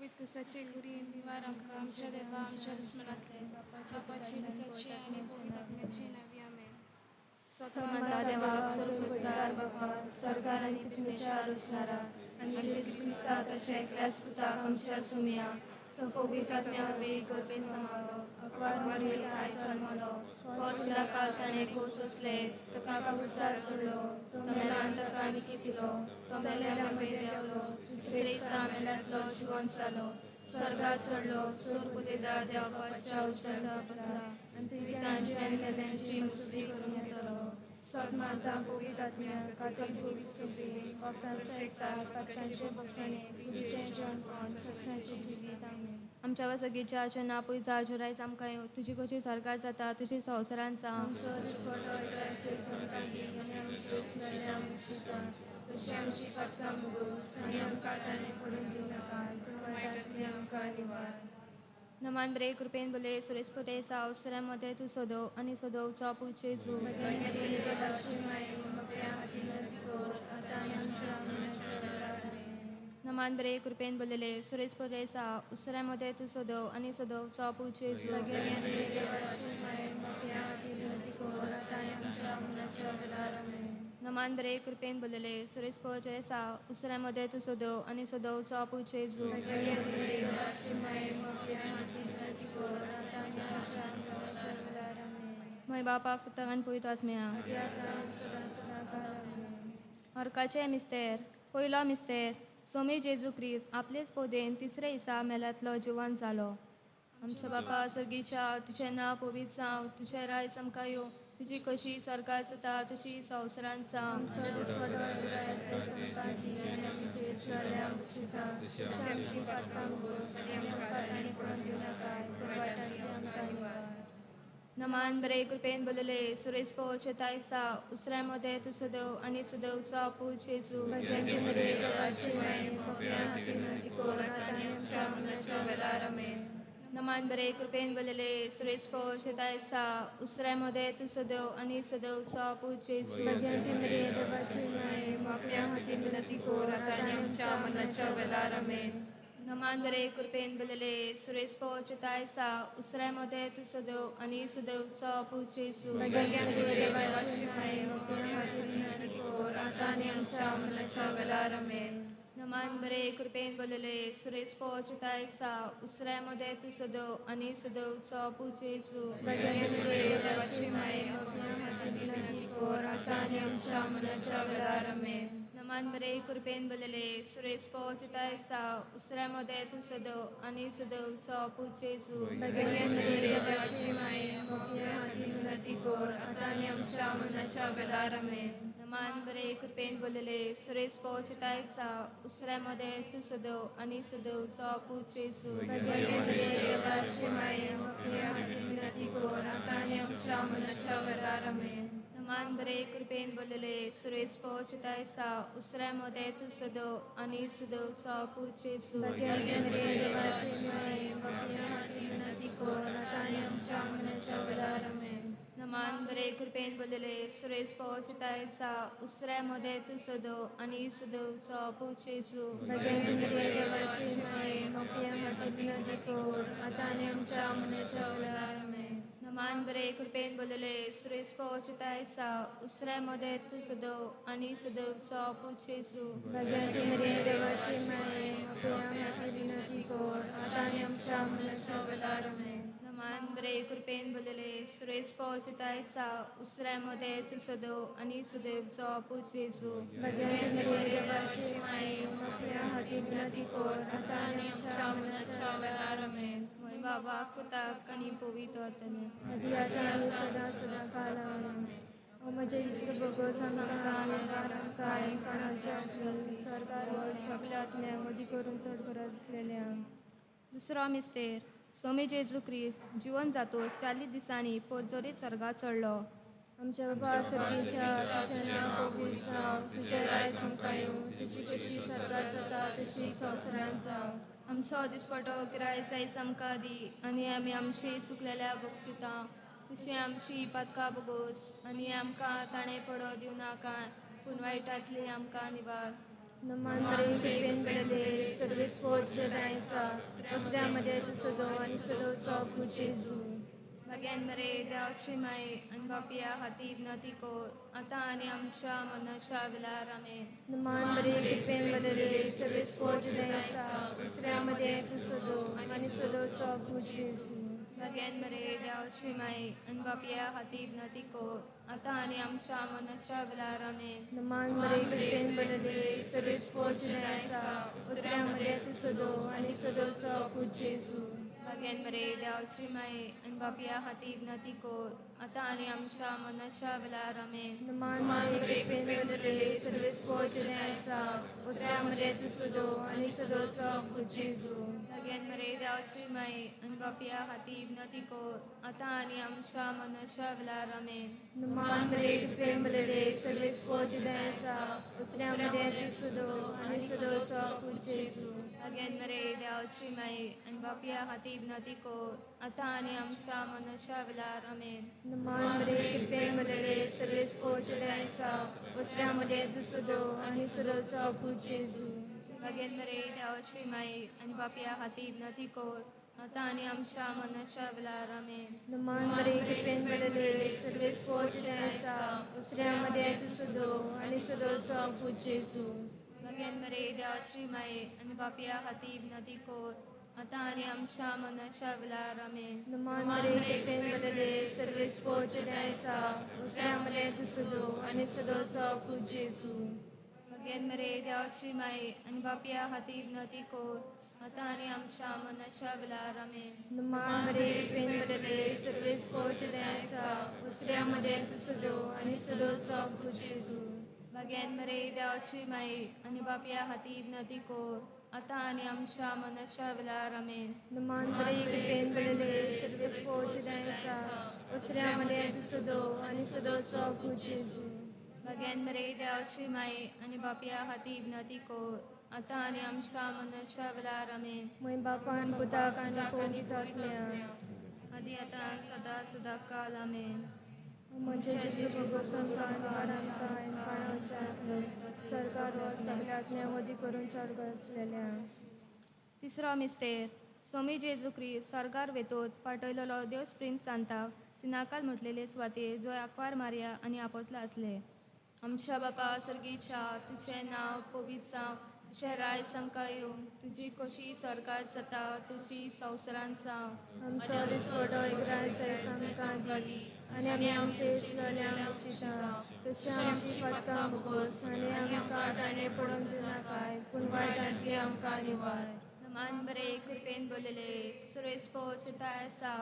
पवित्र क्रिस्ताचे कुडीन निवार आमकां आमच्या देवा आमच्या दुस्मनांतले बापाची पुताची आनी पवित्र आत्म्याची नांवी आमेन. सत्माता देवा स्वर्गदार बापा स्वर्गार आनी पृथ्वीच्या रचणारा आनी जेजू क्रिस्ता ताच्या एकल्याच पुताक आमच्या सुमया तो पवित्र आत्म्या वरवीं गर्भेंत समावलो अकवार मरयेक आयज जल्मलो पोसला काल ताणें खोस सोंसले ताका खुर्सार चडलो तो मेलान ताका निकी पिलो तो मेल्यां मदें देंवलो तिसरे दिसा मेल्यांतलो जिवंत जालो स्वर्गात चडलो सूर पुतेदा देवपाच्या उजव्या बसला आनी जिवितांची आनी मेल्यांची मसुदी करूंक येतलो. सत्माता पवित्र आत्म्या कातोलीक पवित्र सगळी भक्तांचो एकतार पातकांचे भोगसणे कुडीचें जेवणपण ससण्याचें जिवीत. आमेन. आमच्या वसगीच्या नांव पुजा जुरायज आमकां येवं तुजी कशी स्वर्गात जाता तुजी संवसारांत जावं. आमचो दिसपटो इतिहास आमकां दी आनी आमचे उसलेले आमी शिता तशी आमची पातकां मुगोस आनी आमकां ताणें पडून दिवं नाका पूण वायटांतली आमकां निवार. नमान बरे कृपेन बोले सुरेश पुरेसा अवसरामध्ये तूं सदव आनी सदवचो पूत जेजू. देवाची माये बापया हाती विनंती कर आतां आनी आमच्या मरणाच्या वेळार. आमेन. नमान बरे कृपेन बोलले सुरेश पुरेसा उसऱ्यामध्ये तूं सदव आनी सदवचो पूत जेजू. देवाची माये बापया हाती विनंती कर आतां आनी आमच्या मरणाच्या वेळार. आमेन. नमान बरे कृपेन बोलले सुरेश पुरेसा उसऱ्यामध्ये तूं सदव आनी सदवचो पूत जेजू. देवाची माये बापया हाती विनंती कर आतां आनी आमच्या मरणाच्या वेळार. आमेन. मय बापाक पुताक आनी पवित्र आत्म्या. आतां सदां सदां काळ. आमेन. हरकाचे मिस्तेर. पयलो मिस्तेर. सोमी जेजू क्रिस्त आपलेच पोदेन तिसरे दिसा मेल्यांतलो जिवन जालो. आमच्या बापा सर्गीच्या तुजें नांव पवित्र जावं तुजें रायज आमकां येवं तुजी कशी स्वर्गात जाता तुजी संवसारांत जावं. आमचो दिसपटो इतिहास आमकां दी आनी आमचे उसलेले आमकां शिता तशी आमची पातकां मुगोस आनी आमकां ताणें पडून दिवं नाका पूण वायटांतली आमकां निवार. नमान बरे कृपेन बोलले सुरेश पोचेतायसा उसऱ्यामध्ये तूं सदव आनी सदवचो पूत जेजू. देवाची माये बापया हाती विनंती कर आतां आनी आमच्या मरणाच्या वेळार. आमेन. नमान बरे कृपेन बोलले सुरेश पोचेतायसा उसऱ्यामध्ये तूं सदव आनी सदवचो पूत जेजू. देवाची माये बापया हाती विनंती कर आतां आनी आमच्या मरणाच्या वेळार. आमेन. नमान बरे कृपेन बोलले सुरेश पोचेतायसा उसऱ्यामध्ये तूं सदव आनी सदवचो पूत जेजू. देवाची माये बापया हाती विनंती कर आतां आनी आमच्या मरणाच्या वेळार. आमेन. नमान बरे कृपेन बोलले सुरेश पोचेतायसा उसऱ्यामध्ये तूं सदव आनी सदवचो पूत जेजू. देवाची माये बापया हाती विनंती कर आतां आनी आमच्या मरणाच्या वेळार. आमेन. नमान बरे कृपेन बोलले सुरेश पोचेतायसा उसऱ्यामध्ये तूं सदव आनी सदवचो पूत जेजू. देवाची माये बापया हाती विनंती कर आतां आनी आमच्या मरणाच्या वेळार. आमेन. नमान बरे कृपेन बोलले सुरेश पोचेतायसा उसऱ्यामध्ये तूं सदव आनी सदवचो पूत जेजू. देवाची माये बापया हाती विनंती कर आतां आनी आमच्या मरणाच्या वेळार. आमेन. नमान बरे कृपेन बोलले सुरेश पोचेतायसा उसऱ्यामध्ये तूं सदव आनी सदवचो पूत जेजू. देवाची माये बापया हाती विनंती कर आतां आनी आमच्या मरणाच्या वेळार. आमेन. नमान बरे कृपेन बोलले सुरेश पोचेतायसा उसऱ्यामध्ये तूं सदव आनी सदवचो पूत जेजू. देवाची माये बापया हाती विनंती कर आतां आनी आमच्या मरणाच्या वेळार. आमेन. नमान बरे कृपेन बोलले सुरेश पोचेतायसा उसऱ्यामध्ये तूं सदव आनी सदवचो पूत जेजू. देवाची माये बापया हाती विनंती कर आतां आनी आमच्या मरणाच्या वेळार. आमेन. नमान बरे कृपेन बोलले सुरेश पोचेतायसा उसऱ्यामध्ये तूं सदव आनी सदैवचो पूत जेजू. देवाची माये बापया हाती विनंती कर आतां आनी आमच्या मरणाच्या वेळार. आमेन. मय बाबा पुताक आनी पवित्र आत्म्या. आदी आतां आनी सदां सदां काळ. आमेन. ओ म्हज्या जेजू भोगोस आमकां आमकां कोणाच्या स्वर्गार सगळ्या आत्म्यांक मदीं करून चड गरज आसलेल्या. दुसरो मिस्तेर. सोमी जेजू क्रिस्त जिवन जातो 40 दिसांनी पोरजोरीत स्वर्गात चडलो. आमच्या बाबा सर्गीच्या तुजें नांव पवित्र जावं तुजें रायज आमकां येवं तुजी कशी स्वर्गात जाता तशी संवसारांत जावं. आमचो दिसपटो गिरायस आयज आमकां दी आनी आमी आमची चुकलेल्या बक्षिता तशी आमची पातकां भोगोस आनी आमकां ताणें पडो दिवं नाका पूण वायटांतली आमकां निवार. नमान मरे कृपेन भरलेले सर्वेस्पोर तुज्या आसा उसऱ्यामध्ये तूं सदो आनी सदोचो पूत जेजू. भाग्यान मरे देवाची माये आनी बापया खातीर विनंती कर आतां आनी आमच्या मरणाच्या वेळार. आमेन. नमान मरे कृपेन भरलेले सर्वेस्पोर तुज्या आसा उसऱ्यामध्ये तूं सदो आनी सदोचो पूत जेजू. भाग्यान मरे देवाची माये आनी बापया खातीर विनंती कर आतां आनी आमच्या मरणाच्या वेळार. आमेन. नमान मरे कृपेन भरलेले सर्वेस्पोर तुज्या आसा उसऱ्यामध्ये तूं सदो आनी सदोचो पूत जेजू. भाग्यान मरे देवाची माये आनी बापया खातीर विनंती कर आतां आनी आमच्या मरणाच्या वेळार. आमेन. नमान मरे कृपेन भरलेले सर्वेस्पोर तुज्या आसा उसऱ्यामध्ये तूं सदो आनी सदोचो पूत जेजू. भाग्यान मरे देवाची माये आनी बापया खातीर विनंती कर आतां आनी आमच्या मरणाच्या वेळार. आमेन. नमान मरे कृपेन भरलेले सर्वेस्पोर तुज्या आसा उसऱ्यामध्ये तूं सदो आनी सदोचो पूत जेजू. भाग्यान मरे देवाची माये आनी बापया खातीर विनंती कर आतां आनी आमच्या मरणाच्या वेळार. आमेन. नमान मरे कृपेन भरलेले सर्वेस्पोर तुज्या आसा उसऱ्यामध्ये तूं सदो आनी सदोचो पूत जेजू. भाग्यान मरे देवाची माये आनी बापया खातीर विनंती कर आतां आनी आमच्या मरणाच्या वेळार. आमेन. नमान मरे कृपेन भरलेले सर्वेस्पोर तुज्या आसा उसऱ्यामध्ये तूं सदो आनी सदोचो पूत जेजू. भाग्यान मरे देवाची माये आनी बापया खातीर विनंती कर आतां आनी आमच्या मरणाच्या वेळार. आमेन. नमान मरे कृपेन भरलेले सर्वेस्पोर तुज्या आसा उसऱ्यामध्ये तूं सदो आनी सदोचो पूत जेजू. भाग्यान मरे देवाची माये आनी बापया खातीर विनंती कर आतां आनी आमच्या मरणाच्या वेळार. आमेन. नमान मरे कृपेन भरलेले सर्वेस्पोर तुज्या आसा उसऱ्यामध्ये तूं सदो आनी सदोचो पूत जेजू. भाग्यान मरे देवाची माये आनी बापया खातीर विनंती कर आतां आनी आमच्या मरणाच्या वेळार. आमेन. नमान मरे कृपेन भरलेले सर्वेस्पोर तुज्या आसा उसऱ्यामध्ये तूं सदो आनी सदोचो पूत जेजू. भाग्यान मरे देवाची माये आनी बापया खातीर विनंती कर आतां आनी आमच्या मरणाच्या वेळार. आमेन. मय बापान पुताक आनी पवित्र आत्म्याक आदी आतां सदां सदां काल. आमेन. म्हजें जेजू भोगोस आमकां सरकार हो सगळ्या आत्म्या वदी करून चड आसलेल्या. तिसरो मिस्तेर. सोमी जेजू क्रिस्त स्वर्गार वेतोच पाठयलेलो देव स्प्रिंत सांताक सिनाकाल म्हटलेले सुवातेर जोय आंकवार मारिया आनी आपोसला आसले. आमच्या बापा सर्गीच्या तुजें नांव पवित्र जावं, तुजें राज आमकां येवं, तुजी कशी स्वर्गार जाता तुजी संवसारांत जावं. आमचो दिसवडो एक जायस आमकां दी आनी आमी आमचे इसलोल्यांक बशिता तशी आमची पदकां भोगोस आनी आमकां ताणें पडून दिवनाकाय पूण वायटांतली आमकां निवार. नमान बरे कृपेन बोलले सुरेश पोचताय आसा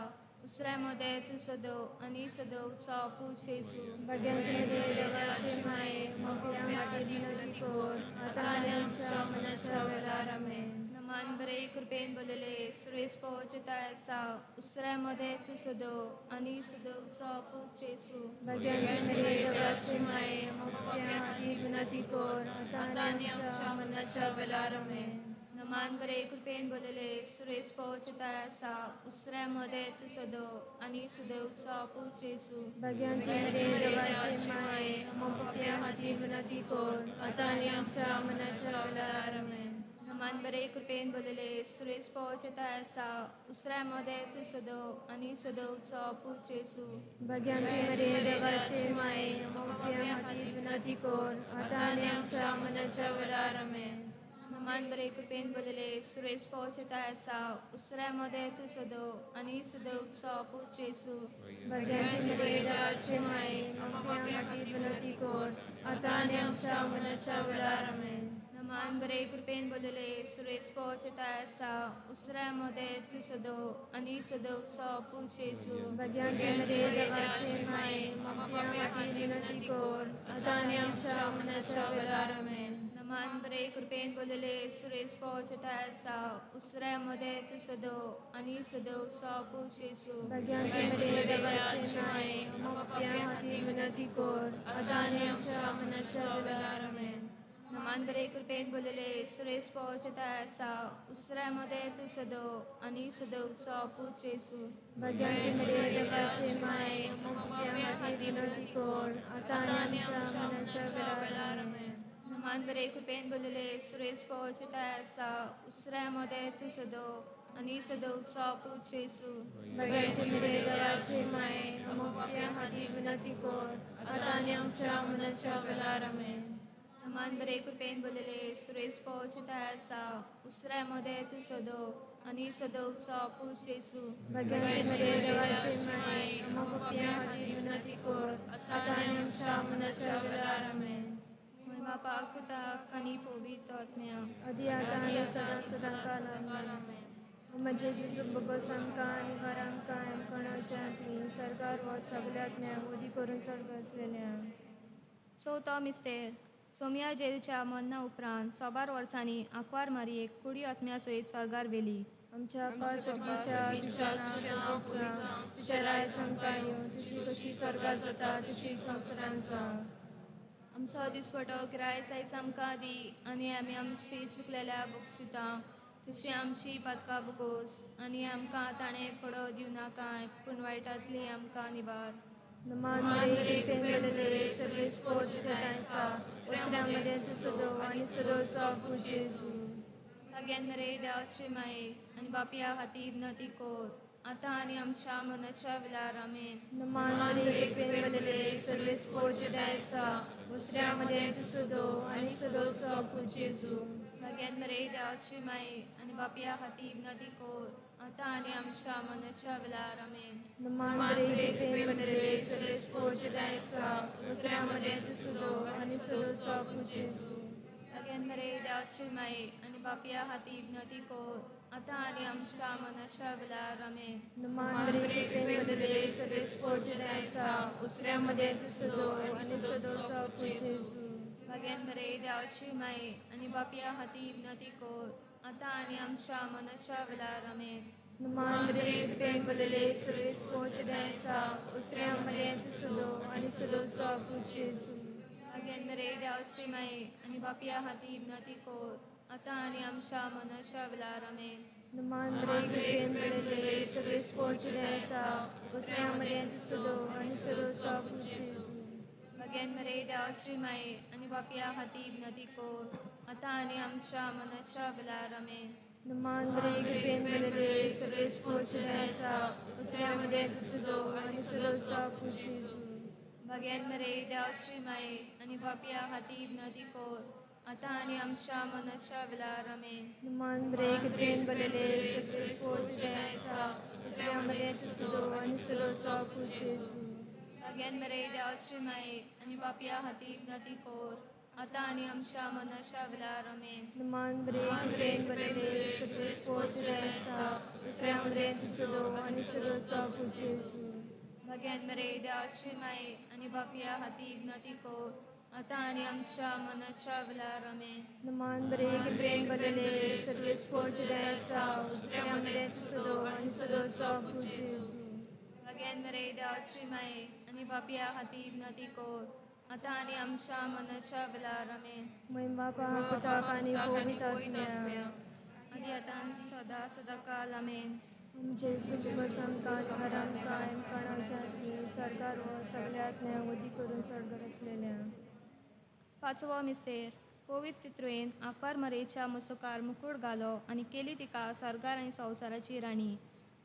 उसऱ्या मदें तूं सदो आनी सदोवचो पूत जेजू. भाग्यांतले देवाचे माये मोगल्या खातीर विनंती कर आतां आनी आमच्या मनाच्या वेळार. आमेन. नमान बरे कृपेन बोलले सुरेश पोचताय आसा उसऱ्या मदें तूं सदो आनी सदोवचो पूत जेजू. भाग्यांतले देवाचे माये मोगल्या खातीर विनंती कर आतां आनी आमच्या मनाच्या वेळार. आमेन. नमान बरे कृपेन बोलले सुरेश पोचताय आसा उसऱ्या मदें तूं सदो आनी सदोवचो पूत जेजू. भाग्यांतले देवाचे माये मोगल्या खातीर विनंती कर आतां आनी आमच्या मनाच्या वेळार. आमेन. नमान बरे कृपेन बोलले सुरेश पोचताय आसा उसऱ्या मदें तूं सदो आनी सदोवचो पूत जेजू. भाग्यांतले देवाचे माये मोगल्या खातीर विनंती कर आतां आनी आमच्या मनाच्या वेळार. आमेन. नमान बरे कृपेन बोलले सुरेश पोचताय आसा उसऱ्या मदें तूं सदो आनी सदोवचो पूत जेजू. भाग्यांतले देवाचे माये मोगल्या खातीर विनंती कर आतां आनी आमच्या मनाच्या वेळार. आमेन. नमान बरे कृपेन बोलले सुरेश पोचताय आसा उसऱ्या मदें तूं सदो आनी सदोवचो पूत जेजू. भाग्यांतले देवाचे माये मोगल्या खातीर विनंती कर आतां आनी आमच्या मनाच्या वेळार. आमेन. नमान बरे कृपेन बोलले सुरेश पोचताय आसा उसऱ्या मदें तूं सदो आनी सदोवचो पूत जेजू. भाग्यांतले देवाचे माये मोगल्या खातीर विनंती कर आतां आनी आमच्या मनाच्या वेळार. आमेन. नमान बरे कृपेन बोलले सुरेश पोचताय आसा उसऱ्या मदें तूं सदो आनी सदोवचो पूत जेजू. भाग्यांतले देवाचे माये मोगल्या खातीर विनंती कर आतां आनी आमच्या मनाच्या वेळार. आमेन. नमान बरे कृपेन बोलले सुरेश पोवचे आसा उसऱ्या मदें तूं सदो आनी सदोवचो पूत जेजू. भाग्यांती मरिये देवाची माये आमकां पापयां खातीर विनंती कर आतां आनी आमच्या मरणाच्या वेळार. आमेन. नमान बरे कृपेन बोलले सुरेश पोवचे आसा उसऱ्या मदें तूं सदो आनी सदोवचो पूत जेजू. भाग्यांती मरिये देवाची माये आमकां पापयां खातीर विनंती कर आतां आनी आमच्या मरणाच्या वेळार. आमेन. बापाक पुताक आनी पवित्र आत्म्याक आदी आतां आनी सदां सदां काल. आमेन. म्हजे जेजू भोगोस आमकां आनी घरांकां कोणाच्या सरकार हो सगल्या आत्म्यांक उदी करून स्वर्ग आसलेल्या. चवथो मिस्तेर. सोमया जेजूच्या मरणा उपरांत सोबार वर्सांनी आंकवार मारयेक कुडी आत्म्या सयत स्वर्गार व्हेली. आमच्या बापा सर्गीच्या तुज्या नांव जावं, तुजें राज आमकां येवं, तुजी कशी स्वर्गात जाता तशी संवसारांत जावं. आमचो दिसवटो गिरायक आयज आमकां दी आनी आमी आमची चुकलेल्या बक्षिता तशी आमची पातकां बोगोस आनी आमकां ताणें पडो दिवं नाकाय पूण वायटांतली आमकां निवार. नमान मरिये कृपेन भरलेले सर्वेस्पोर तुज्या आसा उसऱ्या मदें तूं सदो आनी सदोवचो पूत जेजू. भाग्यान मरे देवाची माये आनी बापया खातीर विनंती कर आतां आनी आमच्या मरणाच्या वेळार. आमेन. नमान मरिये कृपेन भरलेले सर्वेस्पोर तुज्या आसा उसऱ्या मदें तूं सदो आनी सदोवचो पूत जेजू. भाग्यान मरे देवाची माये आनी बापया खातीर विनंती कर आतां आनी आमच्या मरणाच्या वेळार. आमेन. नमान मरिये कृपेन भरलेले सर्वेस्पोर तुज्या आसा उसऱ्या मदें तूं सदो आनी सदोवचो पूत जेजू. भाग्यान मरे देवाची माये आनी बापया खातीर विनंती कर आतां आनी आमच्या मरणाच्या वेळार. आमेन. नमान मरिये कृपेन भरलेले सर्वेस्पोर तुज्या आसा उसऱ्या मदें तूं सदो आनी सदोवचो पूत जेजू. भाग्यान मरे देवाची माये आनी बापया खातीर विनंती कर आतां आनी आमच्या मरणाच्या वेळार. आमेन. नमान मरिये कृपेन भरलेले सर्वेस्पोर तुज्या आसा उसऱ्या मदें तूं सदो आनी सदोवचो पूत जेजू. भाग्यान मरे देवाची माये आनी बापया खातीर विनंती कर आतां आनी आमच्या मरणाच्या वेळार. आमेन. नमान मरिये कृपेन भरलेले सर्वेस्पोर तुज्या आसा उसऱ्या मदें तूं सदो आनी सदोवचो पूत जेजू. भाग्यान मरे देवाची माये आनी बापया खातीर विनंती कर आतां आनी आमच्या मरणाच्या वेळार. आमेन. नमान मरिये कृपेन भरलेले सर्वेस्पोर तुज्या आसा उसऱ्या मदें तूं सदो आनी सदोवचो पूत जेजू. भाग्यान मरे देवाची माये आनी बापया खातीर विनंती कर आतां आनी आमच्या मरणाच्या वेळार. आमेन. नमान मरिये कृपेन भरलेले सर्वेस्पोर तुज्या आसा उसऱ्या मदें तूं सदो आनी सदोवचो पूत जेजू. भाग्यान मरे देवाची माये आनी बापया खातीर विनंती कर आतां आनी आमच्या मरणाच्या वेळार. आमेन. नमान मरिये कृपेन भरलेले सर्वेस्पोर तुज्या आसा उसऱ्या मदें तूं सदो आनी सदोवचो पूत जेजू. भाग्यान मरे देवाची माये आनी बापया खातीर विनंती कर आतां आनी आमच्या मरणाच्या वेळार. आमेन. नमान मरिये कृपेन भरलेले सर्वेस्पोर तुज्या आसा उसऱ्या मदें तूं सदो आनी सदोवचो पूत जेजू. भाग्यान मरे देवाची माये आनी बापया खातीर विनंती कर आतां आनी आमच्या मरणाच्या वेळार. आमेन. महिमा बापा पुताक आनी पवित्र आत्म्याक आनी आतां सदां सदां काल. आमेन. आमचे जेजू आमकां घरांकां कोणाच्या सरकार हो सगल्या आत्म्यांक उदी करून स्वर्गार आसलेल्या. पांचवो मिस्तेर. पवित्र त्रित्वेन आंकवार मरेच्या मुसकार मुकूट घालो आनी केली तिका स्वर्गार आनी संवसाराची राणी.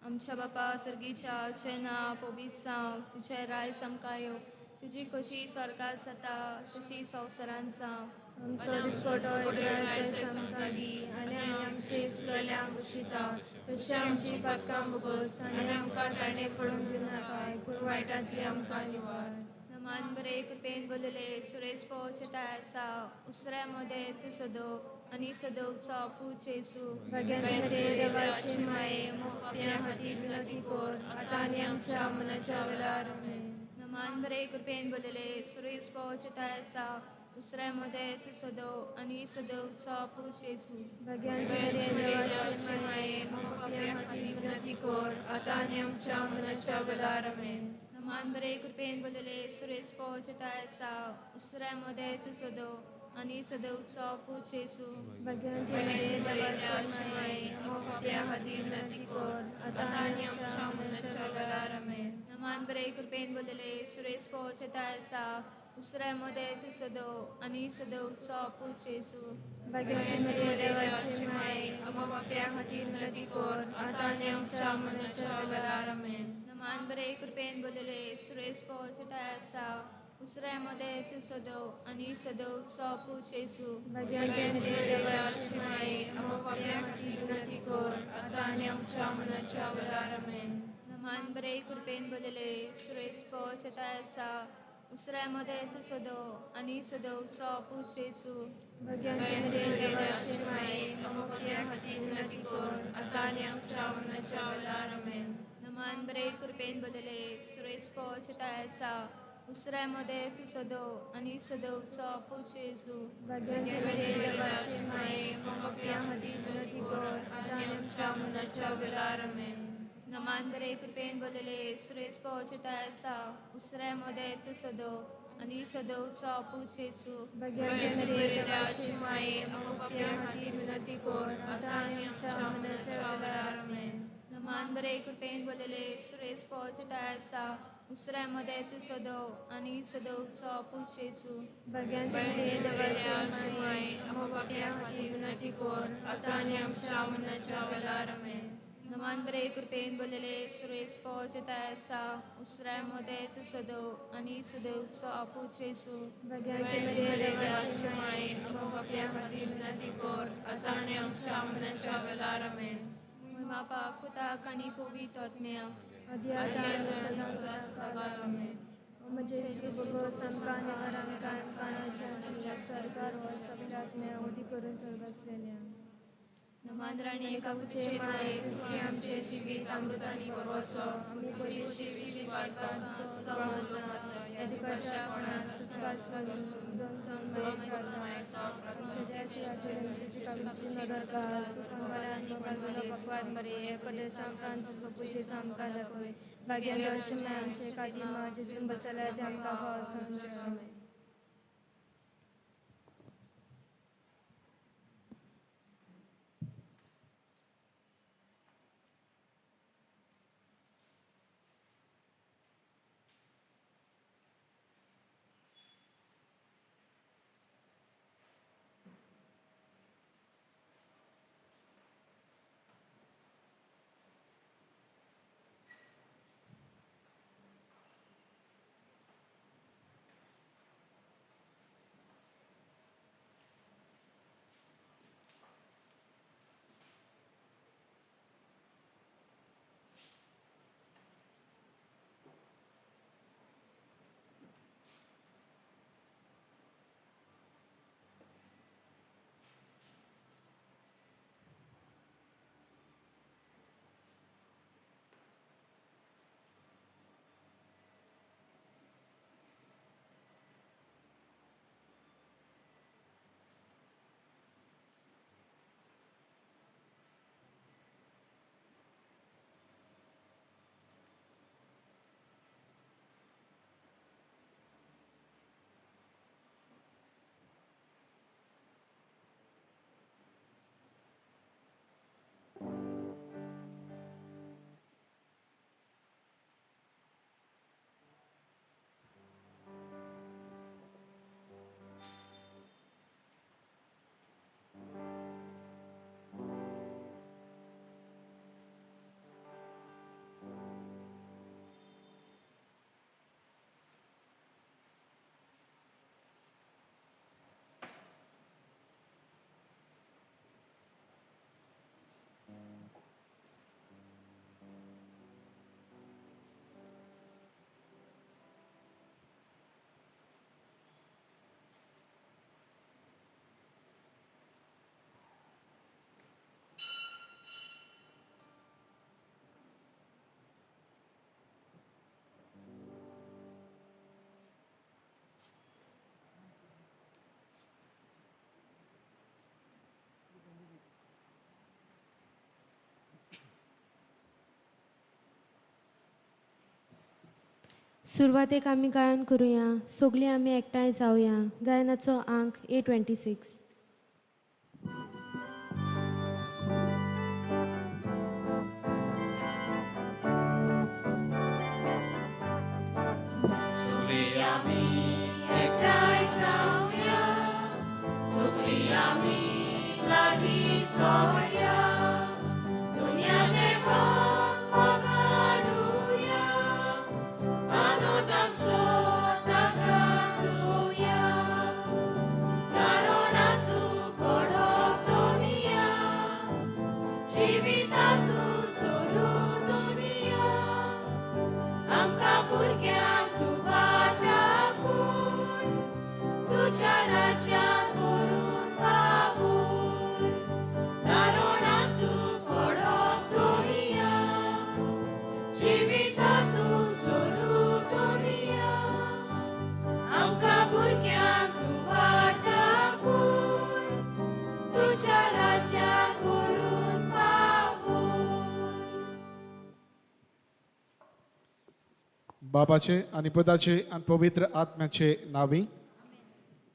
आमच्या बापा सर्गीच्या तुजें नांव पवित्र जावं, तुजें राज आमकां येवं, तुजी कशी स्वर्गार जाता तशी संवसारांत जावं. आमचो दिसपटो गिरायक आमकां दी आनी आमी आमचे चुकलेल्यांक बक्षिता तशी आमची पातकां बोगोस आनी आमकां ताणें पडून दिवं नाकाय पूण वायटांतली आमकां निवार. नमान बरे कृपेन बोलले सुरेश पोवचे आसा उसऱ्या मदें तूं सदो आनी सदोवचो पूत जेजू. भाग्यांती मरिये देवाची माये पापयां खातीर विनंती कर आतां आनी आमच्या मरणाच्या वेळार. आमेन. नमान बरे कृपेन बोलले सुरेश पोवचे आसा दुसऱ्या मदें तूं सदो आनी सदोवचो पूत जेजू. भाग्यांती मरिये देवाची माये पापयां खातीर विनंती कर आतां आनी आमच्या मरणाच्या वेळार. आमेन. नमान बरे कृपेन बोलले सुरेश पोवचे आसा उसऱ्या मदें तूं सदो आनी सदोवचो पूत जेजू. भाग्यांती मरिये देवाची माये पापयां खातीर विनंती कर आतां आनी आमच्या मरणाच्या वेळार. आमेन. नमान बरे कृपेन बोलले सुरेश पोवचे आसा उसऱ्या मदें तूं सदव आनी सदवचो पूत जेजू. भाग्यवंती मरिया देवाची माई, आम्हा पाप्या खातीर विनंती कर, आतां आनी आमच्या मरणाच्या वेळार. आमेन. नमान बरे कृपेन बोलले सुरेश पोवचे आसा, उसऱ्या मदें तूं सदव आनी सदवचो पूत जेजू. भाग्यवंती मरिया देवाची माई, आम्हा पाप्या खातीर विनंती कर, आतां आनी आमच्या मरणाच्या वेळार. आमेन. नमान बरे कृपेन बोलले सुरेश पोवचे आसा, उसऱ्या मदें तूं सदव आनी सदवचो पूत जेजू. भाग्यवंती मरिया देवाची माई, आम्हा पाप्या खातीर विनंती कर, आतां आनी आमच्या मरणाच्या वेळार. आमेन. नमान बरे कृपेन बोलले सुरेश पोवचे आसा, उसऱ्या मदें तूं सदव आनी सदवचो पूत जेजू. भाग्यवंती मरिया देवाची माई, आम्हा पाप्या खातीर विनंती कर, आतां आनी आमच्या मरणाच्या वेळार. आमेन. नमान बरे कृपेन बोलले सुरेश पोवचे आसा, उसऱ्या मदें तूं सदव आनी सदवचो पूत जेजू. भाग्यवंती मरिया देवाची माई, आम्हा पाप्या खातीर विनंती कर, आतां आनी आमच्या मरणाच्या वेळार. आमेन. नमान बरे कृपेन बोलले सुरेश पोवचे आसा, उसऱ्या मदें तूं सदव आनी सदवचो पूत जेजू. भाग्यवंती मरिया देवाची माई, आम्हा पाप्या खातीर विनंती कर, आतां आनी आमच्या मरणाच्या वेळार. आमेन. नमान बरे कृपेन बोलले सुरेश पोवचे आसा, उसऱ्या मदें तूं सदव आनी सदवचो पूत जेजू. भाग्यवंती मरिया देवाची माई, आम्हा पाप्या खातीर विनंती कर, आतां आनी आमच्या मरणाच्या वेळार. आमेन. बापाक पुताक आनी पवित्र आत्म्याक आदी आतां आनी सदां सदां. आमेन. म्हजे जेजू भोगोस आमकां आनी मरण काळाच्या सरकार हो सगळ्या आत्म्या उदी करून स्वर्गासलेल्या. नमान राणी काकुचे माये, तुवें आमचें जिवीत अमृत आनी भरवंसो, आमी पयलींची वाट तुका वंदता, ह्या दुखाच्या कोणाक सुस्कार आमकां दाखय. भाग्यवंती माय आमचे काकी मा जेजून बसल्या ते आमकां फावो समजचें. आमेन. सुरवातेक आमी गायन करुया. सगळीं आमी एकठांय जावया. गायनाचो आंक A26. सगळीं आमी लागीं सोया दुनिया देवाक वखाणुया आनंद आमचो ताका जोया कारणा तूं घडप दुनिया जिविता तूं चलू दुनिया आमकां भुरग्यांक तूं वाटाकूय तुज्या राज्यांत व्हरून पावय कारणा तूं घडप दुनिया जिविता तूं चलू दुनिया आमकां भुरग्यांक तूं वाटाकूय तुज्या राज्यांत व्हरून पावय. बापाचे आनी पुताचे आनी पवित्र आत्म्याचे नावी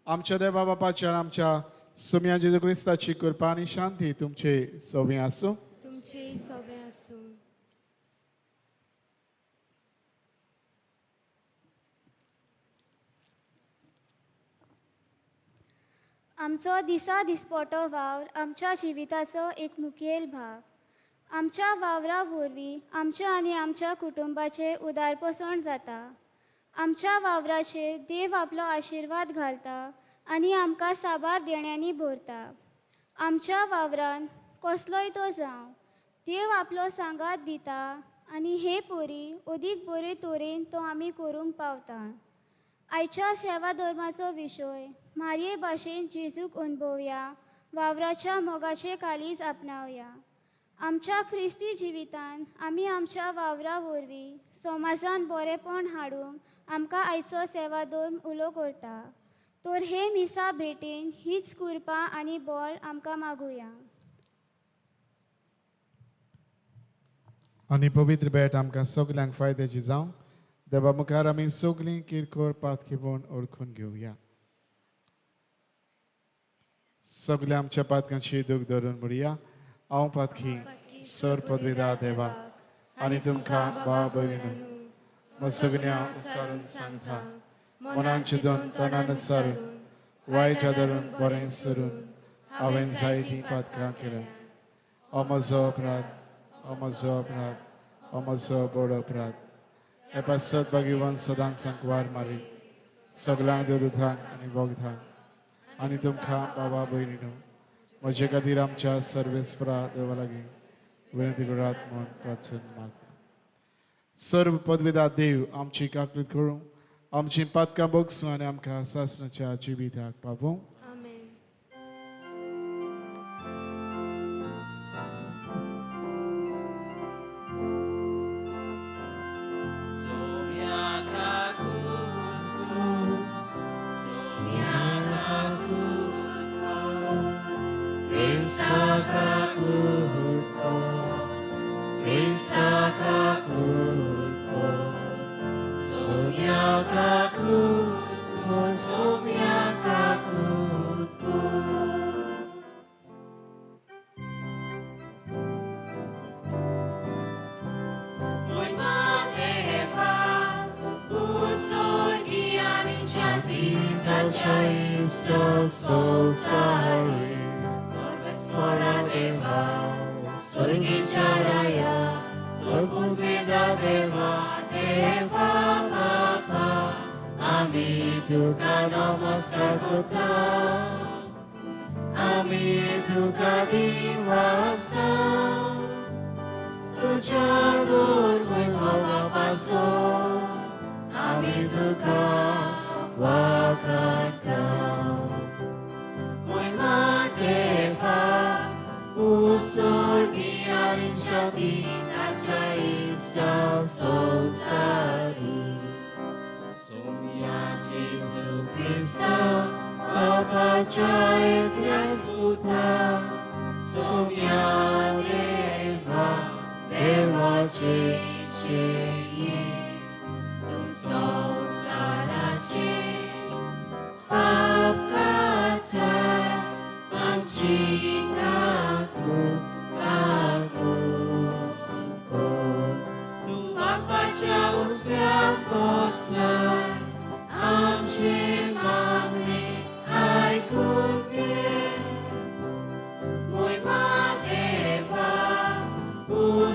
आमच्या देवा बापाच्या आनी आमच्या सुम्या जेजू क्रिस्ताची कृपा आनी शांती तुमचे सवी आसूं. तुमचेय सोबे आसूं. आमचो दिसा दिसपटो वावर आमच्या जिविताचो एक मुखेल भाग. आमच्या वावरा वरवीं आमच्या आनी आमच्या कुटुंबाचें उदारपोसण जाता. आमच्या वावराचेर देव आपलो आशिर्वाद घालता आनी आमकां साबार देण्यांनी भरता. आमच्या वावरान कसलोय तो जावं देव आपलो सांगात दिता आनी हे परी अदीक बरे तरेन तो आमी करूंक पावता. आयच्या सेवा धर्माचो विशय मारये भाशेन जेजूक अणभवया वावराच्या मोगाचे काळीज आपणावया. आमच्या क्रिस्ती जिवितान आमी आमच्या वावरा वरवीं समाजान बरेपण हाडूंक आमकां आयचो सेवा धर्म उलो करता. तर हे मिसा भेटेन हीच कृपा आनी बळ आमकां मागुया. आनी पवित्र भेट आमकां सगल्यांक फायद्याची जावं. देवा मुखार आमी सगलीं किरकोळ पातकीपण ओळखून घेवया. सगल्या आमच्या पातकांची दूख धरून म्हणया, हांव पातकी सर पदवीदा देवा आनी तुमकां भाव भयणीनो मसगण्या उच्चारून सांगता मनान चिंतून तोंडान सारून वायट धरून बरें सरून हांवें जायतीं पातकां केल्यात. हो म्हजो अपराध, हो म्हजो अपराध, हो म्हजो व्हड अपराध. हे पासत भगवान सदांच सांकवार मारी सगल्यांक देवदूतांक आनी भोगतांक आनी तुमकां बाबा भयणीनो म्हजे खातीर आमच्या सर्वेस्परा देवा लागीं विनंती करात म्हूण प्रार्थना मागता. सर्व पदवीदा देव आमची काकळीत करूं, आमची पातकां भोगसूं आनी आमकां सासणाच्या जिविताक पावोवं. आमेन.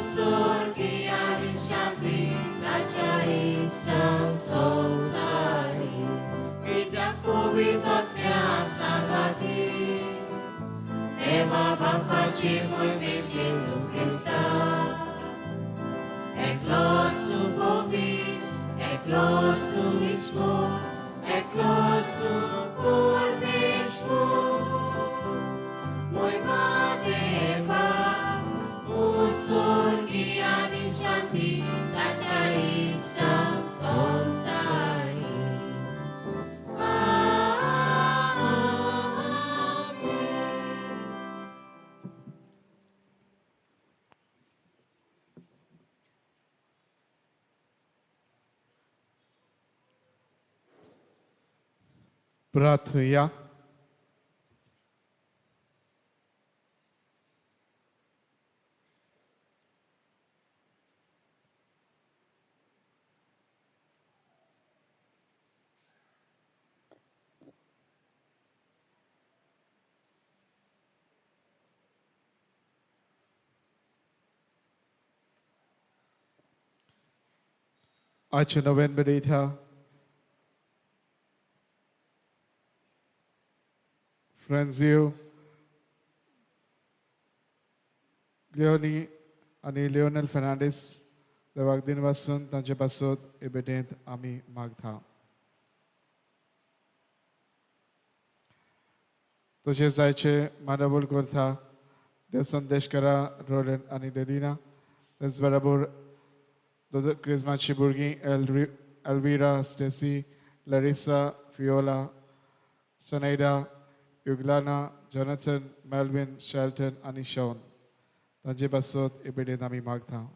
उस्सोर्गी आनी शांती ताच्या इश्टां संवसारी कित्याक पवित्र आत्म्या सांगाती देवा बापाची मोहिमेक जेजू क्रिस्ता एकलोच तूं पवित्र एकलोच तूं ईश्वर एकलोच तूं परमेश्वर मोहिमा देवाक उस्सोर्गी आनी शांती ताच्या इश्टां संवसारी. प्रार्थुया. आजच्या नोव्हेंबर इथं फ्रेंझियो लिओनी आनी लिओनल फर्नांडीस देवाक दिन वासून तांचे पासत हे भेटेंत आमी मागता. तशेंच जायचे मानावळ करता देव संदेश करा रोलन आनी डेलिना, तेच बरोबर क्रिजमाची भुरगीं Elvira, Stacy, Larissa, Fiola, Shanaida, Yuglana, Jonathan, Melvin, Shelton आनी शॉन तांचे पासत हे भेटेंत आमी मागता.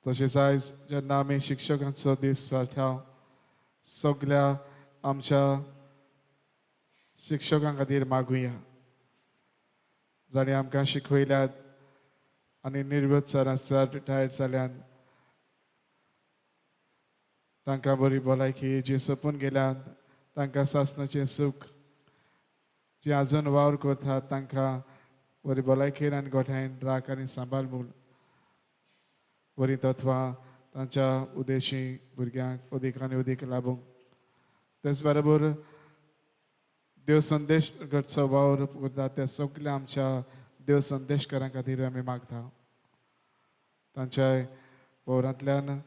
तशेंच आयज जेन्ना आमी शिक्षकांचो दीस पाळटा, सगल्या आमच्या शिक्षकां खातीर मागुया जांणी आमकां शिकयल्यात आनी निर्वत सर आसात, रिटायर्ड जाल्यान तांकां बरी भलायकी, जी सोंपून गेल्यात तांकां सासणाचें सूख, जी आजून वावर करतात तांकां बरी भलायकेन आनी गोठायेन राख आनी सांबाळ म्हूण बरीं तत्वां तांच्या उदेशी भुरग्यांक अदीक आनी अदीक लाबूंक. तेच बरोबर देव संदेश घटचो वावर करता त्या सगल्या आमच्या देव संदेशकारां खातीर आमी मागता. तांच्या वावरांतल्यान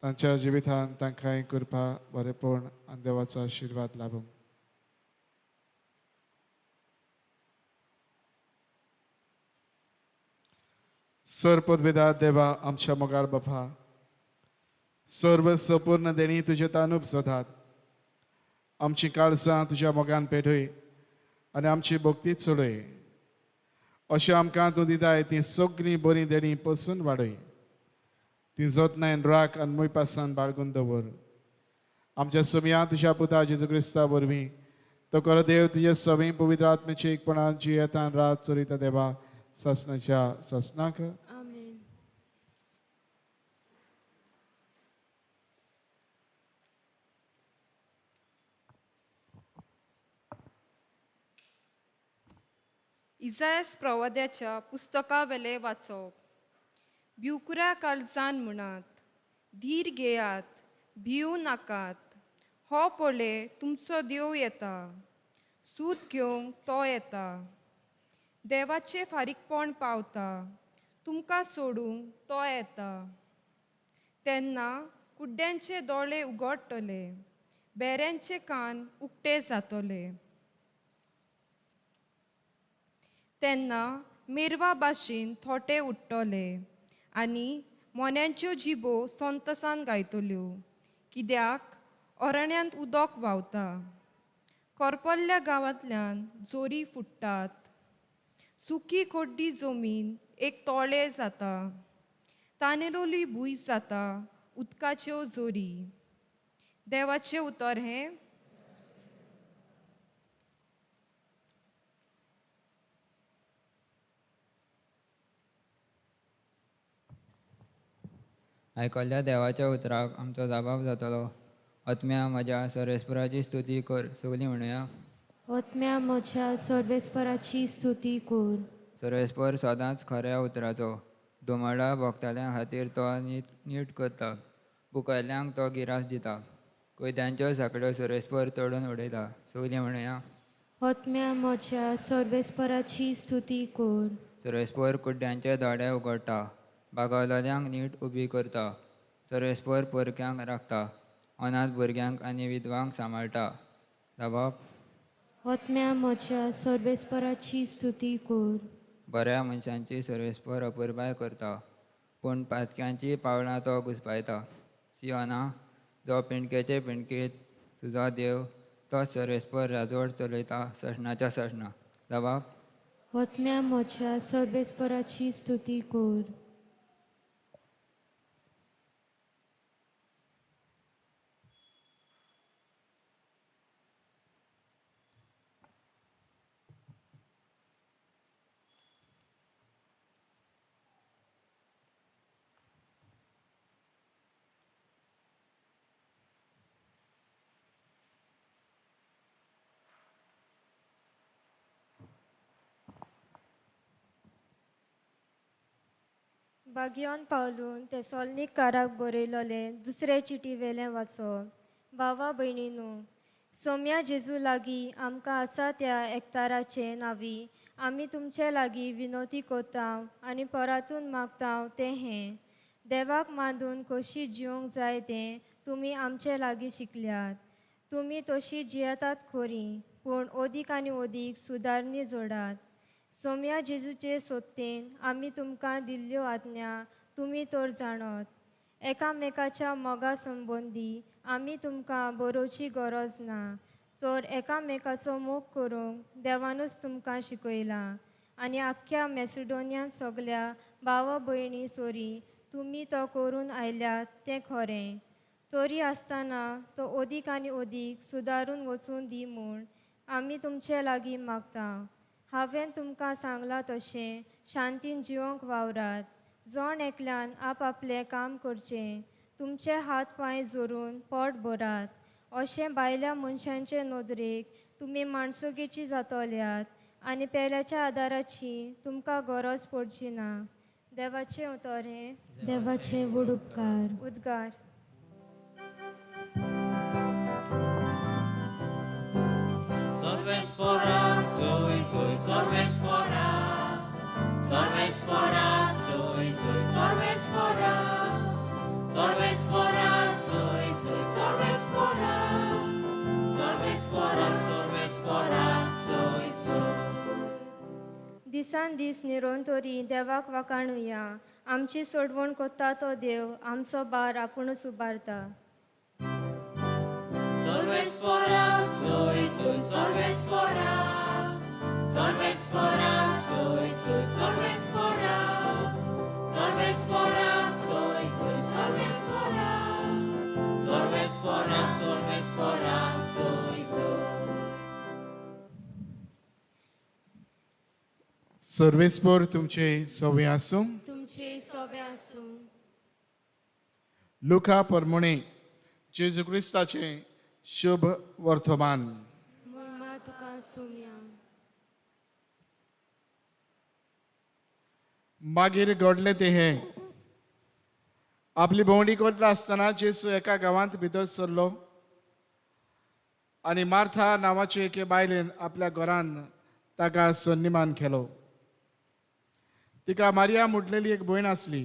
तांच्या जिवितान तांकांय कृपा, बरेपण आनी देवाचो आशिर्वाद लाबूंक. सर पदवेदा देवा आमच्या मोगाळ बापा, सर्व संपूर्ण देणी तुजे तानूप सोदात. आमची काळजां तुज्या मोगान पेटय आनी आमची भक्ती चलय. अशें आमकां तूं दिताय ती सगळीं बरीं देणी पसून वाडय. ती जतनायन राख आनी मुयपासान बाळगून दवर. आमच्या समया तुज्या पुता जेजू क्रिस्ता वरवीं तो खरो देव तुजे सवीं पवित्र आत्म्याची एकपणान जियेतान रात चलयता देवा सासणाच्या सासणाक. आमेन. इजायस प्रवाद्याच्या पुस्तकावेले वाचप. भिवकुऱ्या काळजान म्हणात, धीर घेयात, भिवू नाकात, हो पळय तुमचो देव येता, सूत घेवंक तो येता, देवाचें फारीकपण पावता, तुमकां सोडूंक तो येता. तेन्ना कुड्ड्यांचे दोळे उगडटले, बेऱ्यांचे कान उक्ते जातले. तेन्ना मेरवा भाशेन थोटे उडटले आनी मोन्यांच्यो जिबो संतसान गायतल्यो, कित्याक अरण्यांत उदक व्हांवता, करपल्ल्या गांवांतल्यान जोरी फुट्टात, सुकी कोड्डी जमीन एक तोळे जाता, तानेलोली भूंय जाता उदकाच्यो जोरी. देवाचें उतर हें. आयकल्ल्या देवाच्या उतराक आमचो जबाब जातलो. आत्म्या म्हज्या सर्वेस्पराची स्तुती कर. सगलीं म्हणुया. आत्म्या म्हज्या सर्वेस्पराची स्तुती कर. सर्वेस्पर सदांच खऱ्या उतराचो धुमाळा भोगतल्यां खातीर तो नीट करता. भुकेल्ल्यांक तो गिरास दिता. कैद्यांच्यो सांकड्यो सर्वेस्पर तोडून उडयता. सगलीं म्हणया. आत्म्या म्हज्या सर्वेस्पराची स्तुती कर. सर्वेस्पर कुड्ड्यांचे दोळे उगडटा, बागवलोल्यांक नीट उबी करता. सर्वेस्पर परक्यांक राखता, अनाथ भुरग्यांक आनी विधवांक सांबाळटा. जावप. आत्म्या म्हज्या सर्वेस्पराची स्तुती कर. बऱ्या मनशांची सर्वेस्पर अपुरबाय करता, पूण पातक्यांची पावलां तो घुसपायता. सियोना, जो पिंडकेचे पिंडकेत तुजो देव, तो सर्वेस्पर राजवट चलयता ससणाच्या ससणा. जबाब. आत्म्या म्हज्या सर्वेस्पराची स्तुती कर. बागियोन पावलून तेसोलनीकाराक बरयलोलें दुसरे चिटी वेलें वाचो. भावा भयणीनू, सोम्या जेजू लागीं आमकां आसा त्या एकताराचे नांवी आमी तुमचे लागीं विनोती कोताव आनी परातून मागताव तें हें, देवाक मांदून कशी जिवंक जाय तें तुमी आमचे लागीं शिकल्यात. तुमी तशी जियेतात खरी, पूण ओदीक आनी ओदीक सुदारणी जोडात. सोम्या जेजूचे सोत्तेन आमी तुमकां दिल्ल्यो आज्ञा तुमी तर जाणत. एकामेकाच्या मोगा संबंदी आमी तुमकां बरोवची गरज ना, तर एकामेकाचो मोग करूंक देवानूच तुमकां शिकयलां. आनी आख्ख्या मॅसिडोनियान सगल्या भाव भयणी सोरी तुमी तो करून आयल्यात तें खरें. तरी आसतना तो ओदीक आनी ओदीक सुदारून वचून दी म्हूण आमी तुमचे लागीं मागता. हांवें तुमकां सांगलां तशें शांतीन जिवंक वावरात. जण एकल्यान आपआपलें काम करचें, तुमचे हात पांय जोरून पोट भरात. अशें भायल्या मनशांचे नदरेक तुमी माणसुगेची जातल्यात आनी पेल्याच्या आदाराची तुमकां गरज पडची ना. देवाचें उतर हें. देवाचे व्हड उपकार. उद्गार. Sorvespora, sui, sui, sorvespora. Sorvespora, sui, sui, sorvespora. Sorvespora, sui, sui, sorvespora. Sorvespora, sorvespora, sui, sui. दिसान दीस निरंतरी देवाक वाखाणुया. आमची सोडवण कोत्ता तो देव आमचो बार आपुणूच उबारता. Sorvespora, sui, sui, sorvespora. Sorvespora, sui, sui, sorvespora. Sorvespora, sui, sui, sorvespora. Sorvespora, sorvespora, sui, sui. सर्वेस्पर तुमचे सवे आसूं. तुमचे सोबे आसूं. लुका परमणे जेजू क्रिस्ताचें शुभ वर्तमान. महिमा तुका सोम्या. मागीर घडलें तें हें, आपली भोंवडी करता आसतना जेजू एका गांवांत भितर सरलो आनी मार्था नांवाचे एके बायलेन आपल्या घरान ताका सन्निमान केलो. तिका मारिया म्हटलेली एक भयण आसली.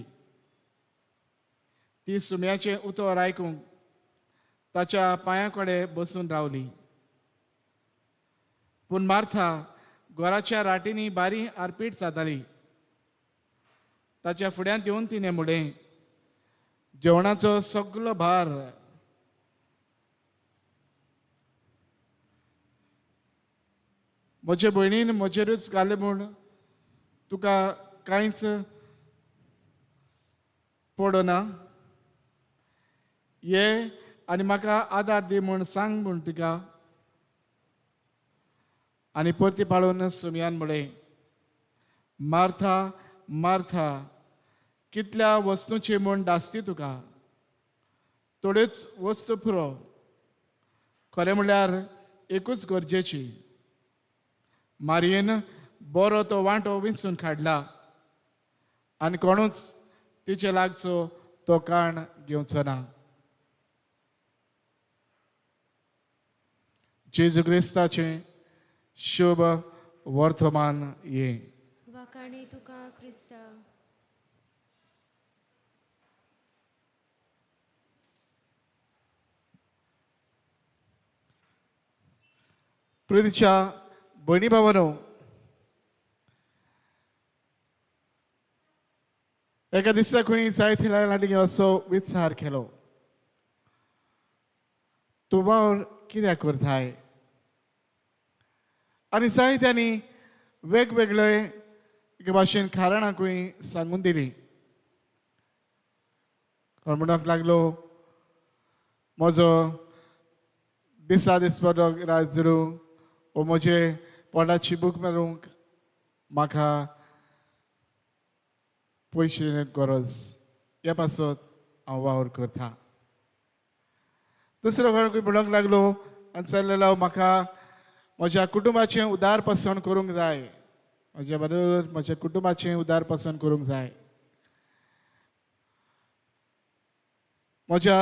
ती सुम्याचें उतर आयकूंक ताच्या पांयां कडेन बसून रावली. पूण मार्था घराच्या राटींनी बारी आरपीट जाताली. ताच्या फुड्यांत येवन तिणें म्हणलें, जेवणाचो सगलो भार म्हजे भयणीन म्हजेरूच घालें म्हूण तुका कांयच पडना. ये आनी म्हाका आदार दी म्हूण सांग म्हूण तिका. आनी परती पाळून सुमयान म्हणलें, मार्था मार्था, कितल्या वस्तूंची म्हूण दासती तुका, थोड्योच वस्तू पुरो. खरें म्हणल्यार एकूच गरजेची. मारयेन बरो तो वांटो विंचून काडला आनी कोणूच तिचे लागचो तो काण घेवचो ना. जेजू क्रिस्ताचें शुभ वर्तमान हें. वाखाणी तुका क्रिस्ता. प्रितीच्या भयणी भावानो, एका दिसा खंय जायते लागीं असो विचार केलो, तूं वावर कित्याक करताय? आनी जायत्यांनी वेगवेगळे एके भाशेन कारणाकूय सांगून दिली. म्हणूंक लागलो, म्हजो दिसा दिसपटो रात धरूंक वो म्हजे पोटाची भूक मारूंक म्हाका पयशे गरज, ह्या पासत हांव वावर करता. दुसरो कोण म्हणूंक लागलो आनी चल्लेलो, म्हाका म्हज्या कुटुंबाचें उदारपसण करूंक जाय, म्हज्या बरोबर म्हज्या कुटुंबाचें उदारपसण करूंक जाय, म्हज्या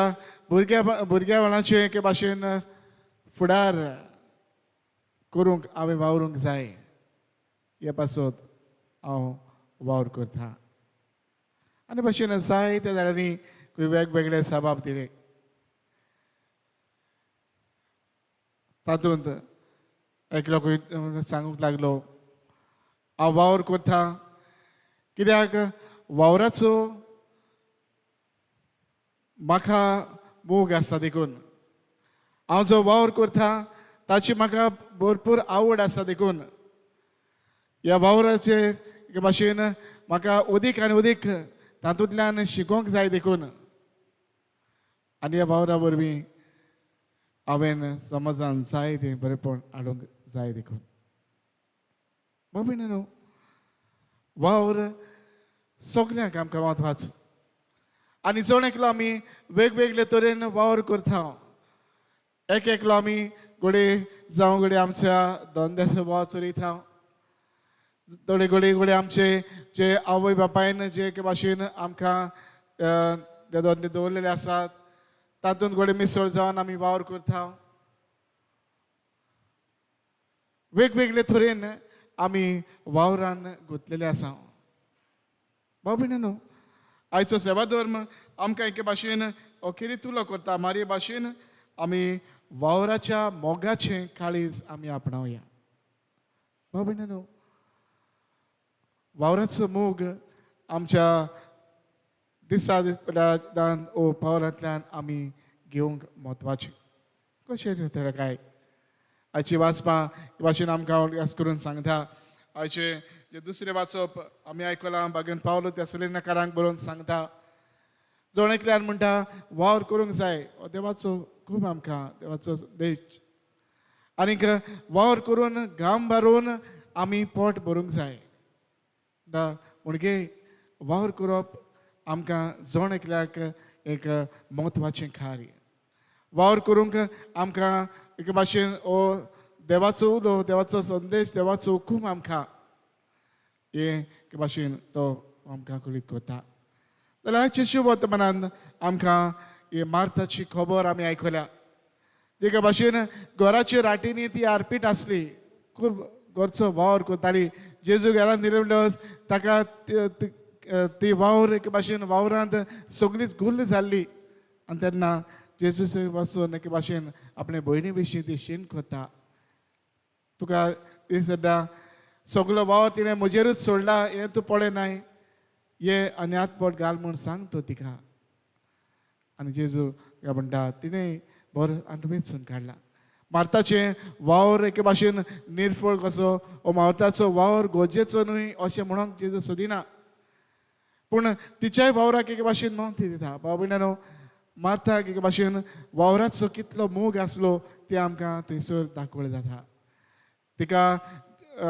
भुरग्या बाळाचें एके भाशेन फुडार करूंक हांवें वावरूंक जाय, हे पासत हांव वावर करता. आनी भाशेन जायत्या जाणांनी वेगवेगळे सबाब दिले. तातूंत एकलो सांगूंक लागलो, हांव वावर करता कित्याक वावराचो म्हाका मोग आसा, देखून हांव जो वावर करता ताची म्हाका भरपूर आवड आसा, देखून ह्या वावराचे एके भाशेन म्हाका अदीक आनी अदीक तातूंतल्यान शिकोवंक जाय, देखून आनी ह्या वावरा वरवीं हांवें समाजान जाय तें बरेपण हाडूंक जाय, देखून. बाबी न्हू, वावर सगल्यांक आमकां म्हत्वाचो आनी जण एकलो आमी वेगवेगळे तरेन वावर करता. एक एकलो आमी घडये जावं घडये आमच्या धंद्याचो वावर चलयता, थोडे घडये घडये आमचे जे आवय बापायन जे एके भाशेन आमकां ते धंदे दवरलेले आसात तातूंत घडये मिसळ जावन आमी वावर करता. वेगवेगळे तरेन आमी वावरान गुंतलेले आसा. भाव भयणींनो, आयचो सेवा धर्म आमकां एके भाशेन अखेरी तुलो करता. मारये भाशेन आमी वावराच्या मोगाचें काळीज आमी आपणावया. भाव भयणींनो, वावराचो मोग आमच्या दिसा दिसपट्यान ओ पावलांतल्यान आमी घेवंक म्हत्वाचें. कशें जातलें काय? आयची वाचपां भाशेन आमकां खास करून सांगता. आयचें जे दुसरें वाचप आमी आयकलां, बागेन पावलो त्या सलिनाकारांक बरोवन सांगता. जण एकल्यान म्हणटा वावर करूंक जाय, हो देवाचो खूब आमकां देवाचो देश, आनीक वावर करून घाम भरून आमी पोट भरूंक जाय. म्हणगे वावर करप आमकां जण एकल्याक एक म्हत्वाचें कार्य. वावर करूंक आमकां एके भाशेन हो देवाचो उलो, देवाचो संदेश, देवाचो हुकूम आमकां हे एके भाशेन तो आमकां कळीत करता. जाल्यार आयचे शुभ वर्तमानान आमकां हे मार्थाची खबर आमी आयकल्या. एके भाशेन घराचे राटींनी ती आरपीट आसली, खूब घरचो वावर करताली. जेजू घरांत दिले म्हणटकच ताका ती वावर एके भाशेन वावरांत सगळीच गुल्ल जाल्ली. आनी तेन्ना जेजू वचून एके भाशेन आपले भयणी विशीं ती शीण करता, तुका सद्दां सगलो वावर तिणें म्हजेरूच सोडला, हें तूं पळयनाय, ये आनी हात बोट घाल म्हूण सांग तो तिका. आनी जेजू तिका म्हणटा तिणें बरो आनी वेंचून काडला. मार्ताचें वावर एके भाशेन निर्फळ कसो, वो मार्ताचो वावर गरजेचो न्हय अशें म्हणूंक जेजू सोदिना, पूण तिच्याय वावराक एके भाशेन म्हूण ती दिता. भाव भयणांनो, मार्ताक एके भाशेन वावराचो कितलो मोग आसलो तें आमकां थंयसर दाखोवलें जाता. तिका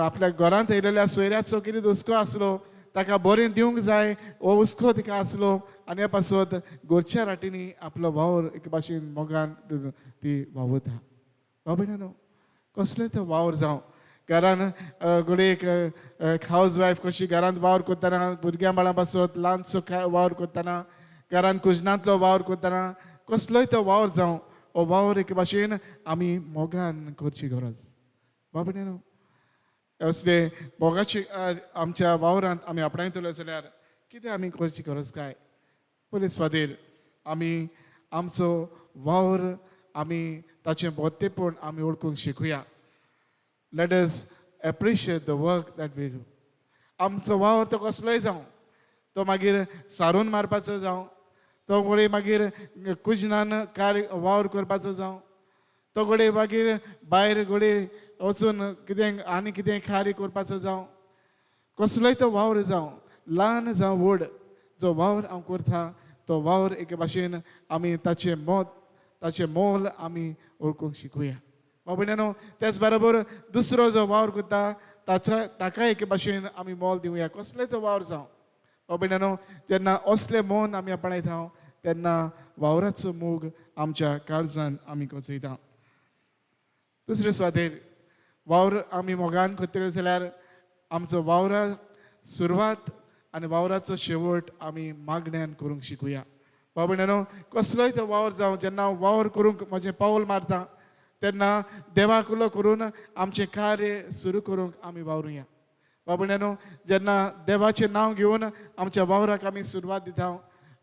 आपल्या घरांत येयलेल्या सोयऱ्याचो कितें हुस्को आसलो, ताका बरें दिवंक जाय हो हुस्को तिका आसलो, आनी ह्या पासत घरच्या राटींनी आपलो वावर एके भाशेन मोगान ती वावुरता. भाव भयणांनो, कसलें तो वावर जावं, घरान घडये एक हावज वायफ कशी घरांत वावर करतना, भुरग्यां बाळां पासत ल्हानसो वावर करतना, घरान कुजनांतलो वावर करतना, कसलोय तो वावर जावं, हो वावर एके भाशेन आमी मोगान करची गरज. बाबा न्हू असले मोगाची आमच्या वावरांत आमी आपणायतले जाल्यार कितें आमी करची गरज काय? पयले स्वादीर आमी आमचो वावर आमी ताचें बोरतेपण आमी वळखूंक शिकुया. Let us appreciate the work that we do. आमचो वावर तो कसलोय जावं, तो मागीर सारून मारपाचो जावं, तो घडये मागीर कुजनान कार्य वावर करपाचो जावं, तो घडये मागीर भायर घडये वचून कितें आनी कितें कार्य करपाचो जावं, कसलोय तो वावर जावं, ल्हान जावं व्हड, जो वावर हांव करता तो वावर एके भाशेन आमी ताचें मत ताचें मोल आमी वळखूंक शिकुया. बाबा त्याच बरोबर दुसरो जो वावर करता ताचा ताका एके भाशेन आमी मोल दिवया, कसलोय तो वावर जावं. बाबा जेन्ना असलें मन आमी आपणायता तेन्ना वावराचो मोग आमच्या काळजान आमी कोचयता. दुसरे सुवातेर वावर आमी मोगान करतले जाल्यार आमचो वावरा सुरवात आनी वावराचो शेवट आमी मागण्यान करूंक शिकुया. बाबा कसलोय तो वावर जावं, जेन्ना हांव वावर करूंक म्हजें पावल मारता तेन्ना देवाक उलो करून आमचें कार्य सुरू करूंक आमी वावरुया. बाबा जेन्ना देवाचें नांव घेवन आमच्या वावराक आमी सुरवात दिता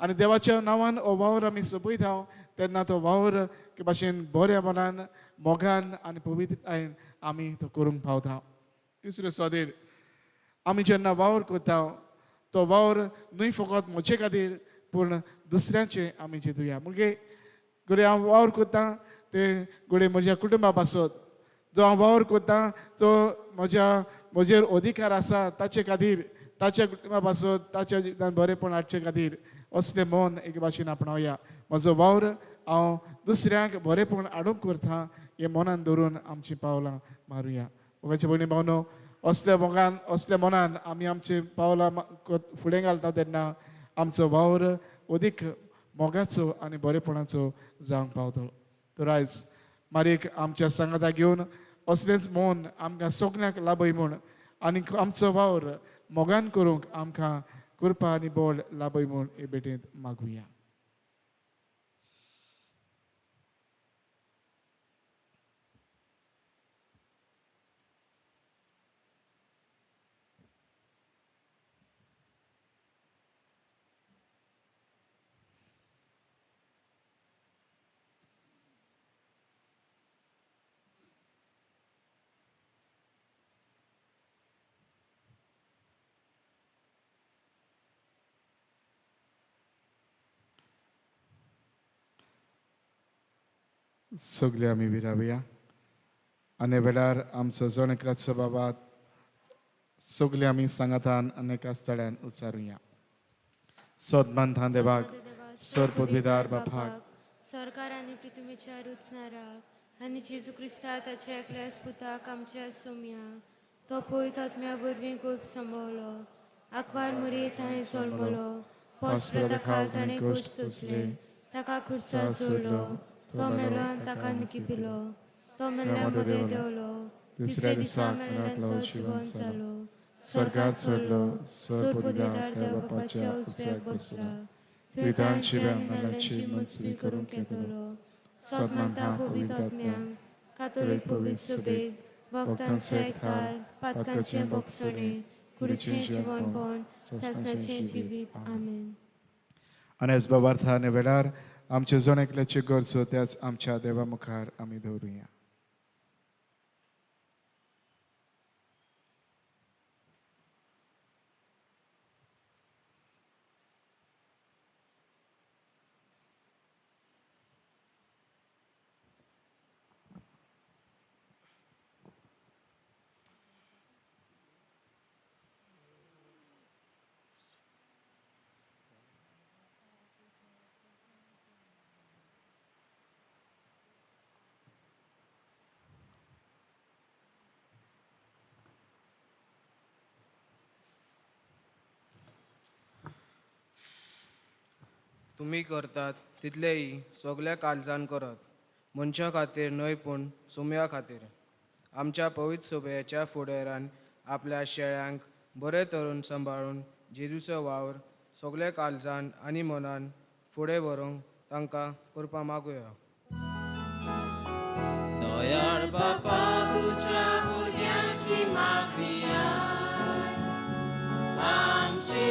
आनी देवाच्या नांवान हो वावर आमी सोंपयता तेन्ना तो वावर के भाशेन बऱ्या मनान मोगान आनी पवित्रतायेन आमी तो करूंक पावता. तिसरे स्वादीर आमी जेन्ना वावर करता तो वावर न्हय फकत म्हजे खातीर पूण दुसऱ्यांचे आमी चिंतुया. म्हणजे घडये हांव वावर करता ते घडये म्हज्या कुटुंबा पासत, जो हांव वावर करता तो म्हज्या म्हजेर अधिकार आसा ताचे खातीर, ताच्या कुटुंबा पासत, ताच्या जिवितान बरेंपण हाडचे खातीर असलें मन एके भाशेन आपणावया. म्हजो वावर हांव दुसऱ्यांक बरेंपण हाडूंक करता हें मनान धरून आमचीं पावलां मारुया. मोगाचे भयणी भावनो, असल्या मोगान असल्या मनान आमी आमचीं पावलां फुडें घालता तेन्ना आमचो वावर अदीक मोगाचो आनी बरेपणाचो जावंक पावतलो. तर आयज मारीक आमच्या सांगाता घेवन असलेंच मन आमकां सगल्यांक लाभय म्हूण आनी आमचो वावर मोगान करूंक आमकां कृपा आनी बळ लाभय म्हूण हे भेटेंत मागुया. सगळे आमी विरावया आनी वेळार आमचो जण एकल्याचो बाबा सगळे आमी सांगातान आनी एका स्थळ्यान उच्चारुया. सदमानथान देवाक सर पदवीदार बापाक सरकार आनी पृथ्वीच्या रुचणाराक आनी जेजू क्रिस्ता ताच्या एकल्याच पुताक आमच्या सोम्या तो पवित्र आत्म्या वरवीं गोप सांबावलो, आंकवार मुरी ताणें जल्मलो, पोसप्रता खाल ताणें कश्ट सोंसले, ताका खुर्सा सोडलो, तो मेलो आनी ताका निकिपिलो, तो मेल्ल्या मदें देंवलो, तिसऱ्या दिसा मेल्ल्यांतलो जिवन जालो, स्वर्गांत चडलो, सर पदवीदार देव बापाच्या उजव्याक बसला, थंय ताणें जिव्या मेल्ल्यांची मनसुरी करूंक येतलो. सदमानता पवित्र आत्म्यांक, कातोलीक पवित्र सभेक, भक्तांचो एकठार, पातकांचें भोगसणें, कुडीचें जिवनपण, सासणाचें जिवीत. आमेन. आनी ह्याच बाबार्था आनी वेळार आमचे जण एकल्याची गरजो त्याच आमच्या देवा मुखार आमी दवरुया. तुमी करतात तितलेंय सगल्या काळजान करात, मनशां खातीर न्हय पूण सोम्या खातीर। आमच्या पवित्र सोबेच्या फुडारान आपल्या शेळ्यांक बरे तरून सांबाळून जेजूचो वावर सगळे काळजान आनी मनान फुडें व्हरूंक तांकां कृपा मागुया. दयाळ बापा तुझ्या भुरग्यांची मागणी आमची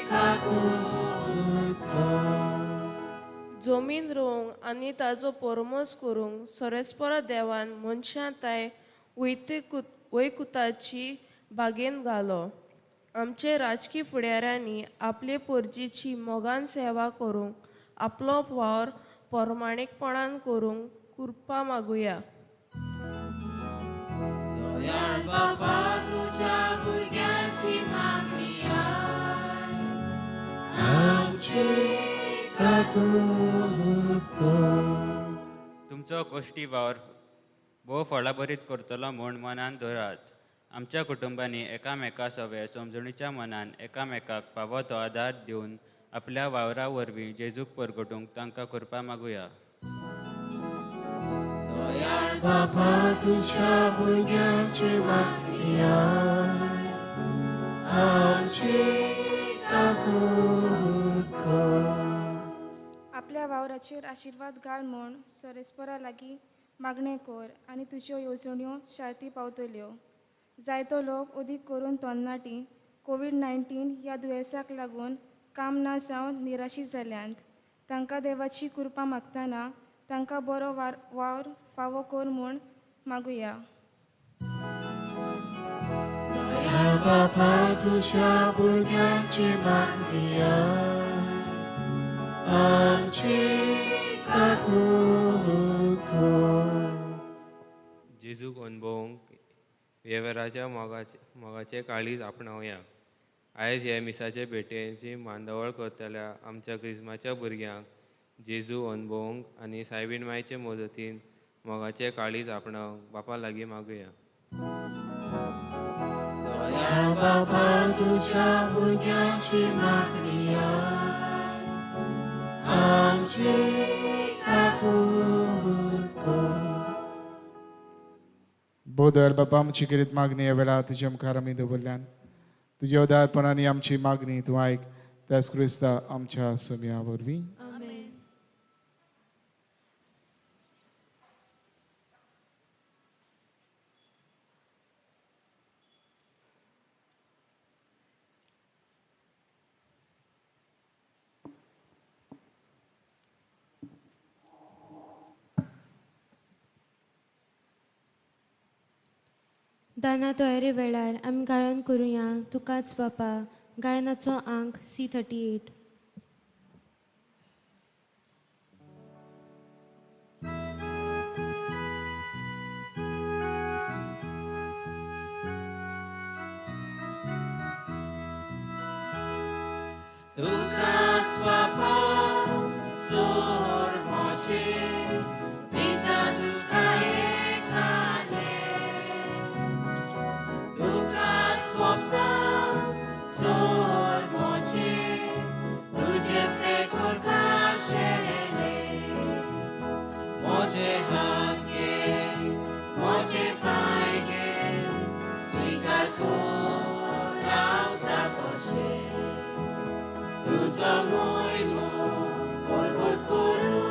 काकूत कर. जमीन रोवंक आनी ताजो परमोस करूंक सरेस्परा देवान मनशां ताय वैकुताची बागेन घालो. आमचे राजकी फुडाऱ्यांनी आपले परजेची मोगान सेवा करूंक आपलो वावर प्रमाणीकपणान करूंक कृपा मागुया. दयाळ बापा तुझ्या भुरग्यांची मागणी आमची काकूत कर. तुमचो कोश्टी वावर भोव फळाभरीत करतलो म्हूण मनान धरात. आमच्या कुटुंबांनी एकामेका सवे समजणीच्या मनान एकामेकाक फावो तो आदार दिवन आपल्या वावरा वरवीं जेजूक परगटूंक तांकां कृपा मागुया. दयाळ बापा तुझ्या भुरग्यांची मागणी आमची काकूत कर. आपल्या वावराचेर आशिर्वाद घाल म्हूण सरेस्परा लागीं मागणें कर आनी तुज्यो येवजण्यो शांती पावतल्यो. जायतो लोक अदीक करून तरणाटीं कोवीड-19 ह्या दुयेंसाक लागून काम ना जावन निराशी जाल्यांत. तांकां देवाची कृपा मागतना तांकां बरो वावर फावो कर म्हूण मागुया. दयाळ बापा तुझ्या भुरग्यांची मागणी आमची काकूत कर. जेजूक अनुभवूंक वेव्हाराच्या मोगाचें काळीज आपणावया. आयज हे मिसाचे भेटेची मांदावळ करतल्या आमच्या क्रिस्माच्या भुरग्यांक जेजू अनुभवूंक आनी सायबीण मायचे मजतीन मोगाचें काळीज आपणावंक बापा लागीं मागुया. दयाळ बापा तुझ्या भुरग्यांची मागणी आमची काकूत कर. बोदर बापा आमची करीत मागणी ह्या वेळार तुज्या मुखार आमी दवरल्यान तुज्या उदारपणान आमची मागणी तूं आयक त्याच क्रिस्ता आमच्या समया वरवीं. दाना तयारी वेळार आमी गायन करुया तुकाच बापा. गायनाचो आंक C38. तुकाच बापा सोर मोचे दिता तुका एकाचे तुकाच सोंपता सोर मोचे तुजेच ते कोरकाशेले मोजे हात घे मोजे पांय घे स्विकार कर रावता कशे तुजो मोयमो परगट करूं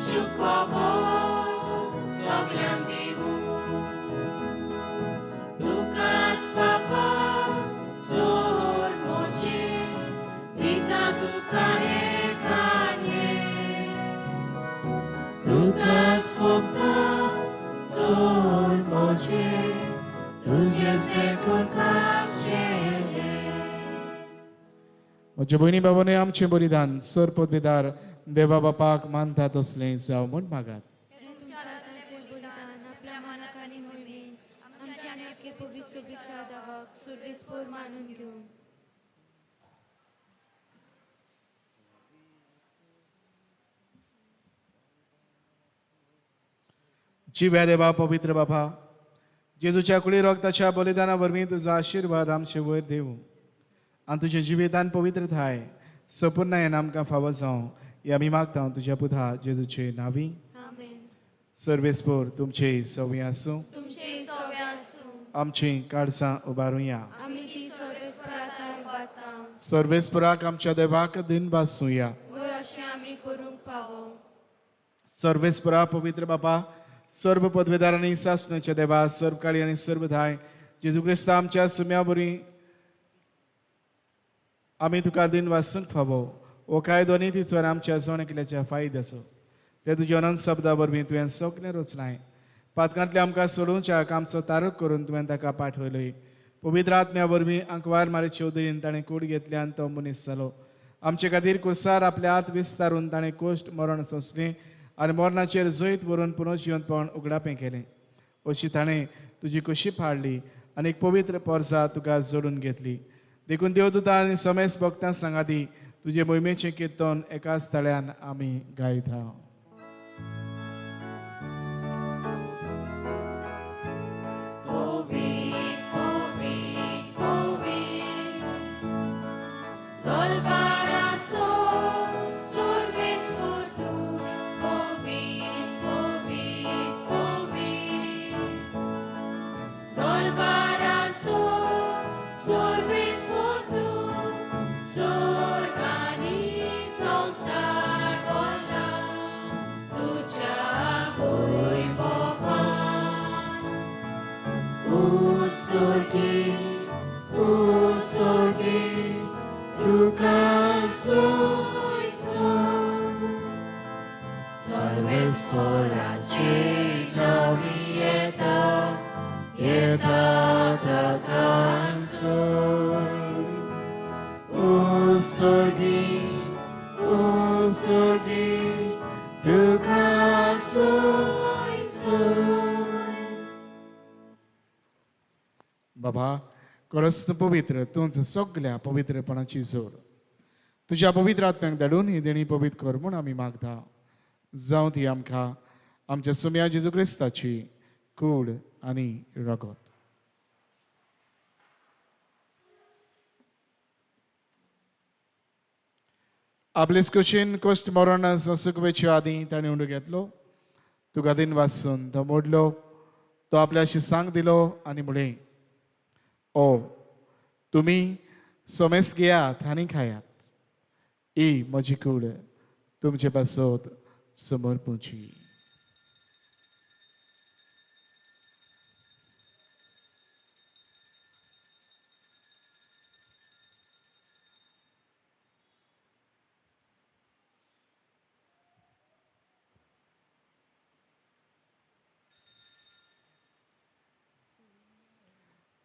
शुखबर सगल्यांक दिवूं तुकाच बापा सोर मोजे दिता तुका एकाने तुकाच सोंपता सोर मोजे तुजेच कोरकाशेले. म्हज्या भयणी बाबांनी आमचें बलिदान सर पदवीदार देवा बापाक मानता तसलें जावं म्हूण मागात. तुमच्या हातांतलें बलिदान आपल्या मनाक आनी मोहिमेक आमच्या आनी आख्खे पवित्र सोबीच्या दावाक सुरवेस्पोर मानून घेवं. जिव्या देवा पवित्र बाबा जेजूच्या कुळी रक्ताच्या बलिदाना वरवीं तुजो आशिर्वाद आमचे वयर दिवं आनी तुजें जिवितान पवित्रताय सपूर्णायेन आमकां फावो जावं हे आमी मागता तुज्या पुता जेजूचे नांवी. आमेन. सर्वेस्पोर तुमचे सवी आसूं. तुमचे सवे आसूं. आमची काळजां उबारुया. आमी ती सर्वेस्परांत उबारता. सर्वेस्पराक आमच्या देवाक दिन भासुया. वय अशें आमी करूंक फावो. सर्वेस्परा पवित्र बापा, सर्व पदवेदार आनी सासणाच्या देवा, सर्व काळी आनी सर्व धाय जेजू क्रिस्ता आमच्या सुम्या बरी आमी तुका दिन वासूंक फावो. हो कायदो आनी तिचो आमच्या जण एकल्याच्या फायद्याचो ते तुज्या अनंत शब्दा वरवीं तुवें सगळें रचलां. पातकांतलें आमकां सोडोवच्याक आमचो तारक करून तुवें ताका पाठवलय. पवित्र आत्म्या वरवीं आंकवार मारी चौधरीन ताणें कूड घेतल्यान तो मनीस जालो. आमचे खातीर कुर्सार आपले हात विस्तारून ताणें कोश्ट मरण सोंसलें आनी मरणाचेर जैत व्हरून पुनर्जिवंतपण उगडापें केलें. अशी ताणें तुजी कशी फाडली आनी एक पवित्र पोरसा तुका जोडून घेतली. देखून देवदूता आनी समेस्त भक्तां सांगाती तुजे मोहिमेचें किर्तन एकाच तळ्यान आमी गायता. Usorgi, usorgi, tuka soiso. Sarvesporaci navieta, yeta tatanso. Usorgi, usorgi, tuka soiso. बाबा, करस्त पवित्र तूंच सगल्या पवित्रपणाची जोड. तुज्या पवित्र आत्म्याक धाडून ही देणी पवित्र कर म्हूण आमी मागता. जावं ती आमकां आमच्या सुम्या जेजू क्रिस्ताची कूड आनी रगत. आपलेच कुशीन कश्ट मरण सुकवेच्या आदीं ताणें उंडो घेतलो. तुका दिन वाचून तो मोडलो. तो आपल्याशी सांग दिलो आनी म्हणलें, ओ तुमी समेस्त घेयात आनी खायात. ही म्हजी कूड तुमचे पासत समर्पूची.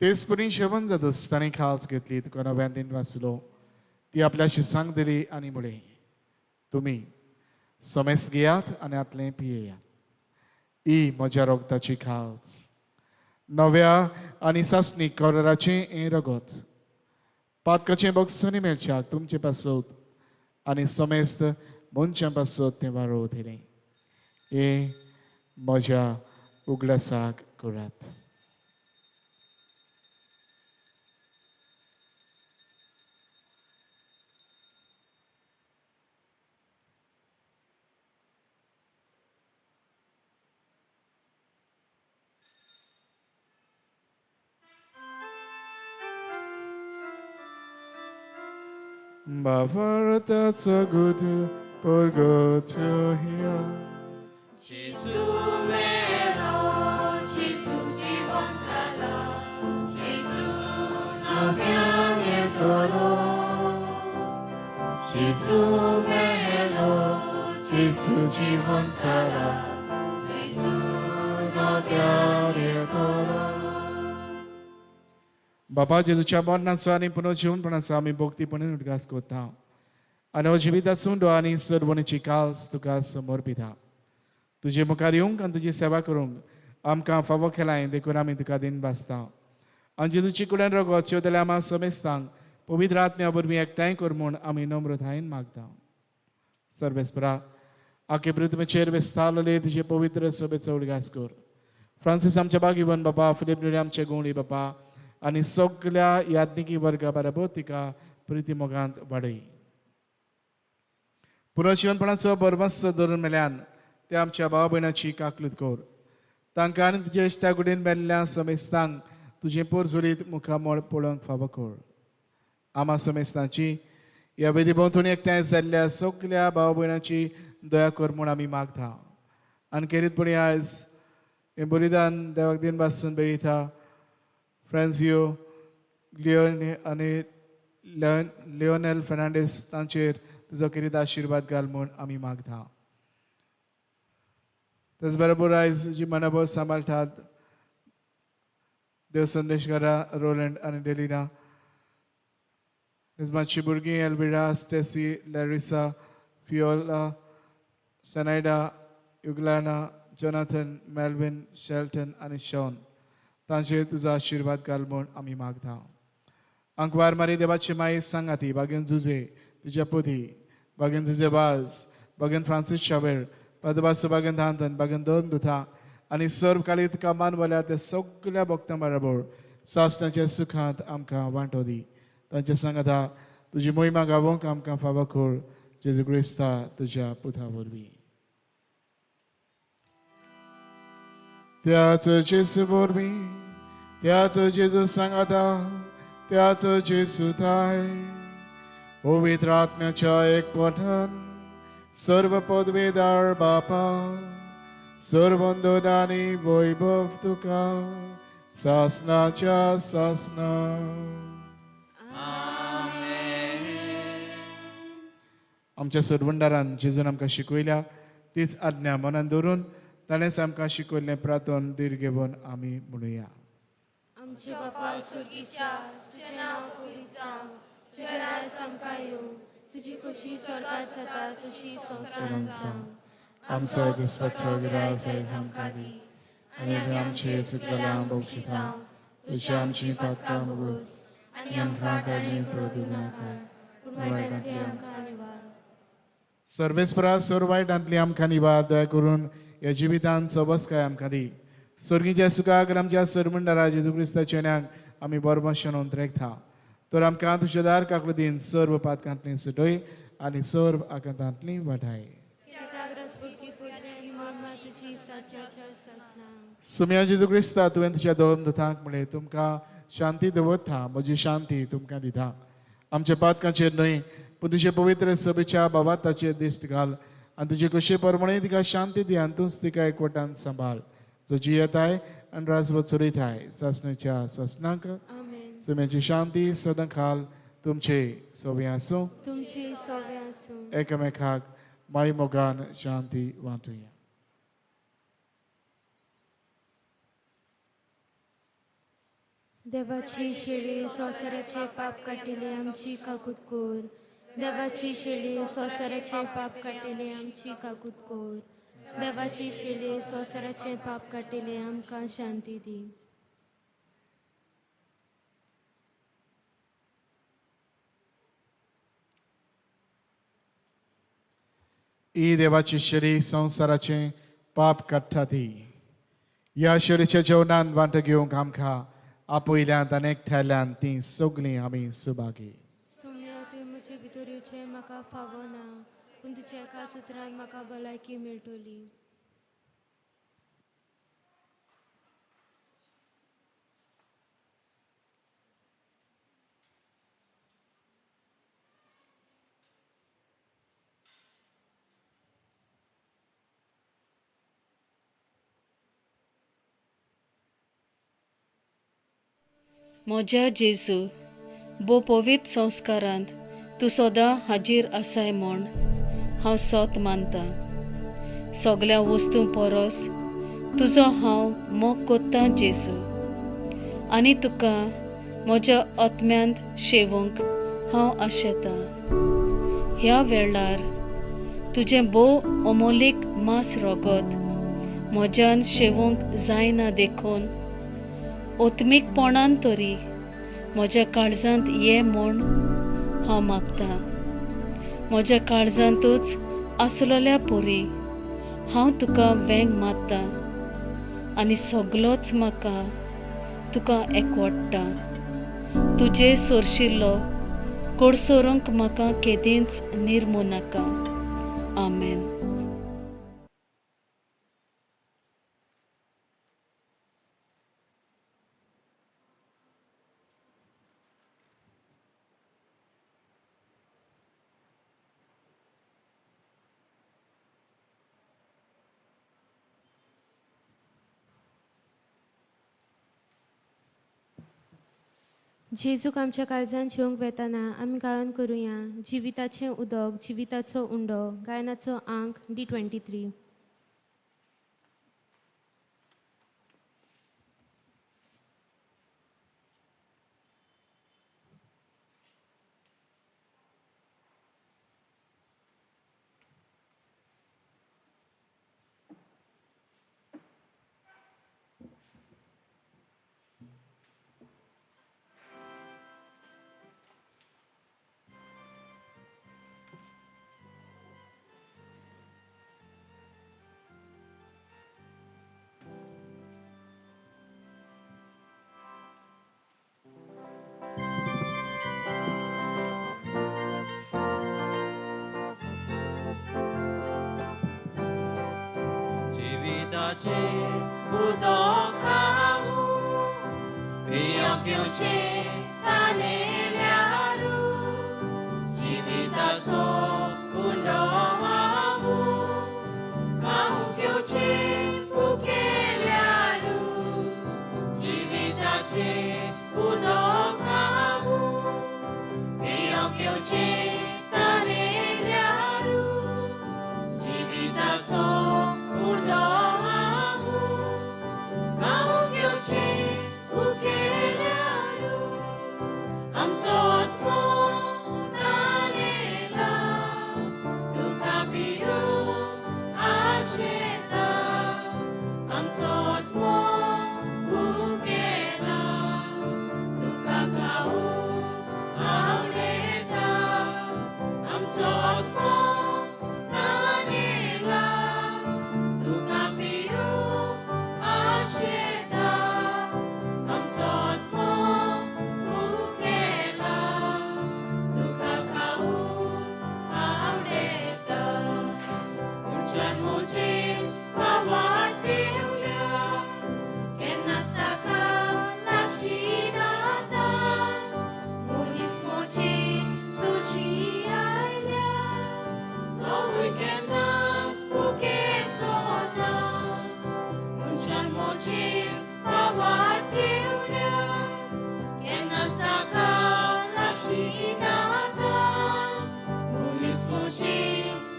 तेच परी जेवण जातच ताणें खाज घेतली. तुका नव्यान दिन वाचलो. ती आपल्याशी सांग दिली आनी म्हणलें, तुमी समेस्त घेयात आनी आतलें पियेयात. ही म्हज्या रगताची खाज, नव्या आनी सासणी कराराचें हें रगत. पातकाचें बक्षणी मेळच्याक तुमचे पासत आनी समेस्त मनशां पासत तें वारोवतलें. हें म्हज्या उगडासाक करात. Bavarta good purgatorio. Gesù melo, Gesù ci sala, Gesù novianietolo. Gesù melo, Gesù ci sala, Gesù novianietolo. बाबा जेजूच्या मरणाचो आनी पुनर्जीवनपणाचो आमी भक्तीपणान उडगास करता आनी हो जिविताचो उंडो आनी सर्वणीची काल्स तुका समर्पिता. तुजे मुखार येवंक आनी तुजी सेवा करूंक आमकां फावो केलाय देखून आमी तुका दिन भासता. आनी जेजूची कुड्यान रगत शेवतल्या आमा समेस्तांक पवित्र आत्म्या वरवीं एकठांय कर म्हूण आमी नम्रतायेन मागता. सर्वेस्परा आखे पृथ्वीचेर विस्तारलेले तुजे पवित्र सभेचो उडगास कर. फ्रांसीस आमच्या बागिवन बाबा, फिलीप नेरी आमचे गुंवळी बाबा आनी सगल्या याज्ञिकी वर्गा बरोबर तिका प्रिती मोगांत वाडय. पुनर्जिवनपणाचो बरवंस धरून मेल्यान ते आमच्या भाव भयणाची काकलूत कर. तांकां आनी तुज्या इश्टा कुडीन मेल्ल्या समेस्तांक तुजें पोरजुरीत मुखामळ पळोवंक फावो कर. आमा समेस्तांची ह्या वेदी भोंवतणी एकठांय जाल्ल्या सगल्या भाव भयणाची दया कर म्हूण आमी मागता. आनी खेरीतपणी आयज हें बलिदान देवाक दिन बासून बेळयता फ्रेंझियो लियोन आनी लियोनेल फेर्नांडीस तांचेर तुजो खेरीत आशिर्वाद घाल म्हूण आमी मागता. तेच बरोबर आयज जी मनाबळ सांबाळटात देव संदेशकारा रोलंड आनी डेलिना, निजमाची भुरगीं Elvira, Stacy, Larissa, Fiola, Shanaida, Yuglana, Jonathan, Melvin, Shelton आनी शॉन तांचेर तुजो आशिर्वाद घाल म्हूण आमी मागता. अंकवार मारी देवाची माई सांगाती बागेन जुजे तुज्या पोती, बागेन जुजे वाज, बागेन फ्रांसीस शावेर, पदबासो बागेन धांतन, बागेन दोन दुथा आनी सर्व काळी तुका मानवल्या त्या सगल्या भक्तां बरोबर सासणाच्या सुखांत आमकां वांटो दी. तांचे सांगाता तुजी मोहिमा गावोंक आमकां फावो कर जेजू क्रिस्ता तुज्या पुता वरवीं. त्याच जेजू वरवीं, त्याच जेजू सांगाता, त्याच जेजू थाय पवित्र आत्म्याच्या एकपणान सर्व पदवेदार बापा सर्वंदन आनी वैभव तुका सासनाच्या सासना. आमच्या सरवंडारान जेजून आमकां शिकयल्या तीच आज्ञा मनान दवरून ताणेंच आमकां शिकयल्लें प्रार्थन धीर घेवन आमी म्हणुया. आमचे बापा स्वर्गीच्या, तुजें नांव पवित्र जावं, तुजें राज आमकां येवं, तुजी खोशी स्वर्गात जाता तशी संवसारांत जावं. आमचो दिसपट्टो गिरास आयज आमकां दी आनी आमी आमचे चुकलेल्या बक्षिता तशी आमची पातकां भोगोस आनी आमकां ताणी पडूं नाका पूण वायटांतली आमकां निवार. सर्वेस्परा सर्व वायटांतली आमकां निवार. दया करून ह्या जिवितांत सबसकाय आमकां दी. स्वर्गीच्या सुखाक आमच्या सरमंडारा जेजू क्रिस्ताच्या न्यांक आमी बरोबर अंतरेकता तर आमकां तुज्या दार काकलो दीन सर्व पातकांतली सुटय आनी सर्व आकांतांतली वाटाय. सुम्या जेजू क्रिस्ता तुवें तुज्या दोन दुतांक म्हणलें तुमकां शांती दवरता, म्हजी शांती तुमकां दिता. आमच्या पातकांचेर न्हय पूण तुजे पवित्र सभेच्या भावाताचेर दिश्ट घाल आनी तुजे कशे प्रमाणे तिका शांती दी आनी तूंच तिका एकवटान सांबाळ, जो जियेताय आनी राजवत चलयताय सासणाच्या सासणाक. सुम्याची शांती सदां खाल तुमचे सवे आसूं, तुमचे सवे आसूं. एकामेकाक माय मोगान शांती वांटुया. देवाची शेळी संवसाराचे पाप काडटली आमची काकूत कर. देवाची शेळी संवसाराचे पाप काडटली आमची काकूत कर. देवाची शेळी संवसाराचे पाप काडटली आमकां शांती दी. ही देवाची शेळी संवसाराचे पाप काडटा ती. ह्या शेळीच्या जेवणान वांटो घेवंक आमकां आपयल्यांत आनी एकठांयल्यान तीं सगळीं आमी सुभागी. सोम्या, तुवें म्हजे भितर येवचें म्हाका फावो ना, पूण तुज्या एका सुत्रान म्हाका भलायकी मेळटली. म्हज्या जेजू, भोव पवित्र संस्कारांत तूं सदां हाजीर आसाय म्हूण हांव सोत मानतां. सगल्या वस्तूं परस तुजो हांव मोग कोत्तां जेजू, आनी तुका म्हज्या आत्म्यांत शेवूंक हांव आशेतां. ह्या वेळार तुजें भोव अमोलीक मांस रगत म्हज्यान शेवूंक जायना देखून ओत्मीकपणान तरी म्हज्या काळजांत ये म्हूण हांव मागतां. म्हज्या काळजांतूच आसलेल्या पुरी हांव तुका वेंग मारतां आनी सगलोच म्हाका तुका एकवडटा. तुजे सोरशिल्लो कोडसोरूंक म्हाका केदींच निर्मू नाका. आमेन. जेजूक आमच्या काळजान जेवंक वेताना आमी गायन करुया जिविताचें उदक जिविताचो उंडो गायनाचो आंक D23. उदक हांव पियोंक येवचें तानेल्यारू जिविताचो उंडो हांव खावंक येवचें उकेल्यारू जिविताचें उदक हांव पियोंक येवचें तानेल्यारू जिविताचो उंडो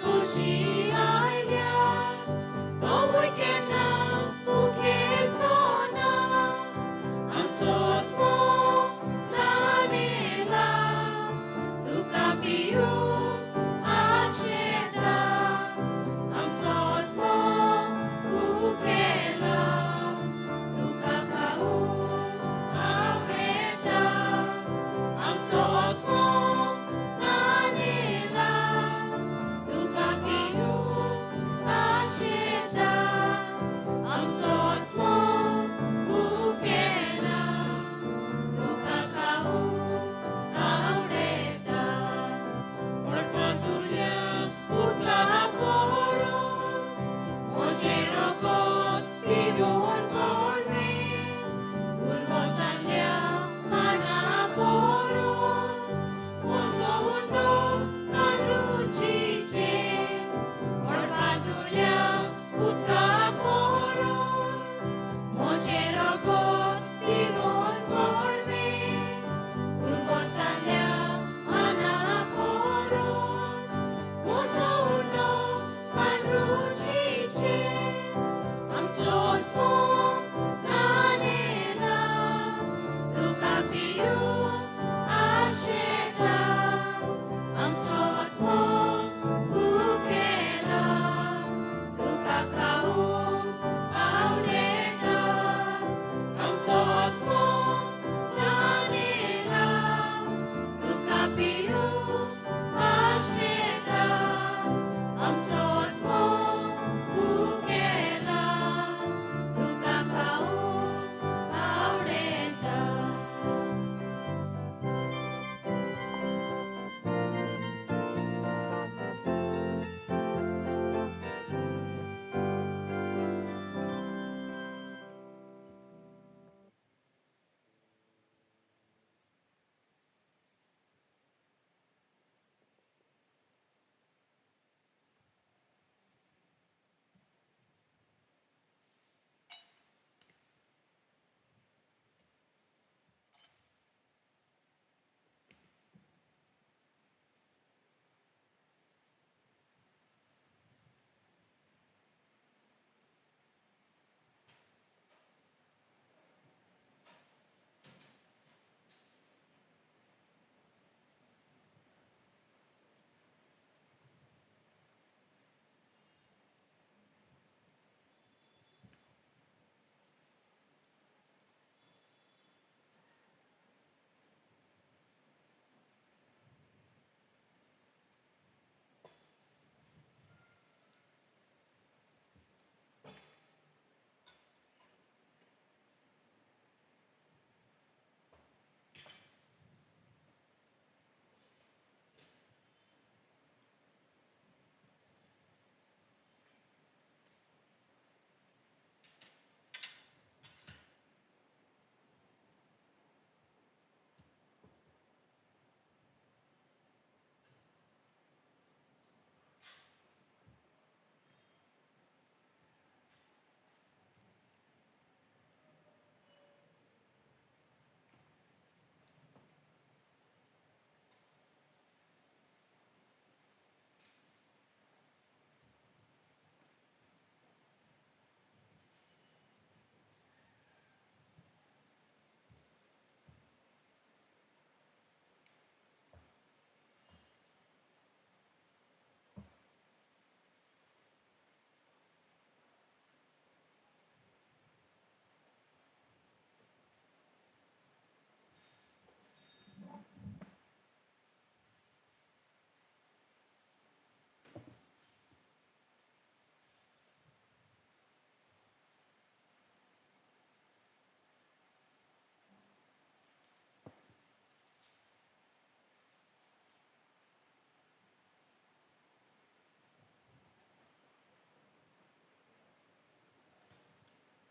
Sushi, I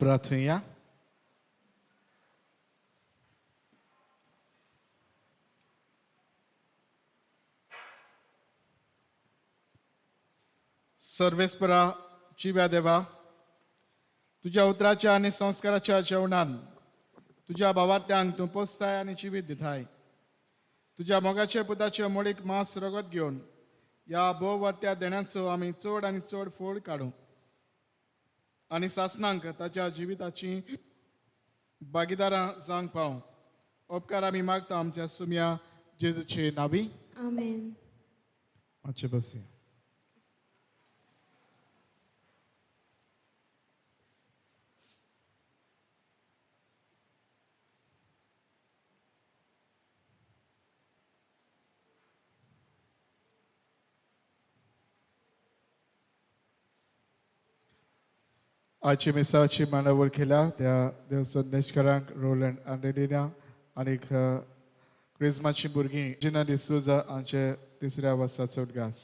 प्रार्थुया. सर्वेस्परा जिव्या देवा, तुज्या उतराच्या आनी संस्काराच्या जेवणान तुज्या भावार्थ्यांक तूं पोसताय आनी जिवीत दिताय. तुज्या मोगाच्या पुताचे मोडीक मांस रगत घेवन ह्या भोववर्त्या देण्याचो आमी चड आनी चड फोड काडूं आनी सासणांक ताच्या जिविताची भागीदारां जावंक पावूं. उपकार आमी मागता आमच्या सुम्या जेजूचे नावी. आमेन. मातशें बसया. आजची मिसाची मांडावळ केल्या त्या देव संदेशकारांक रोलंड आंडेलिना आनी क्रिजमाची भुरगीं जिना डिसोजा हांचे तिसऱ्या वर्साचो उदगास.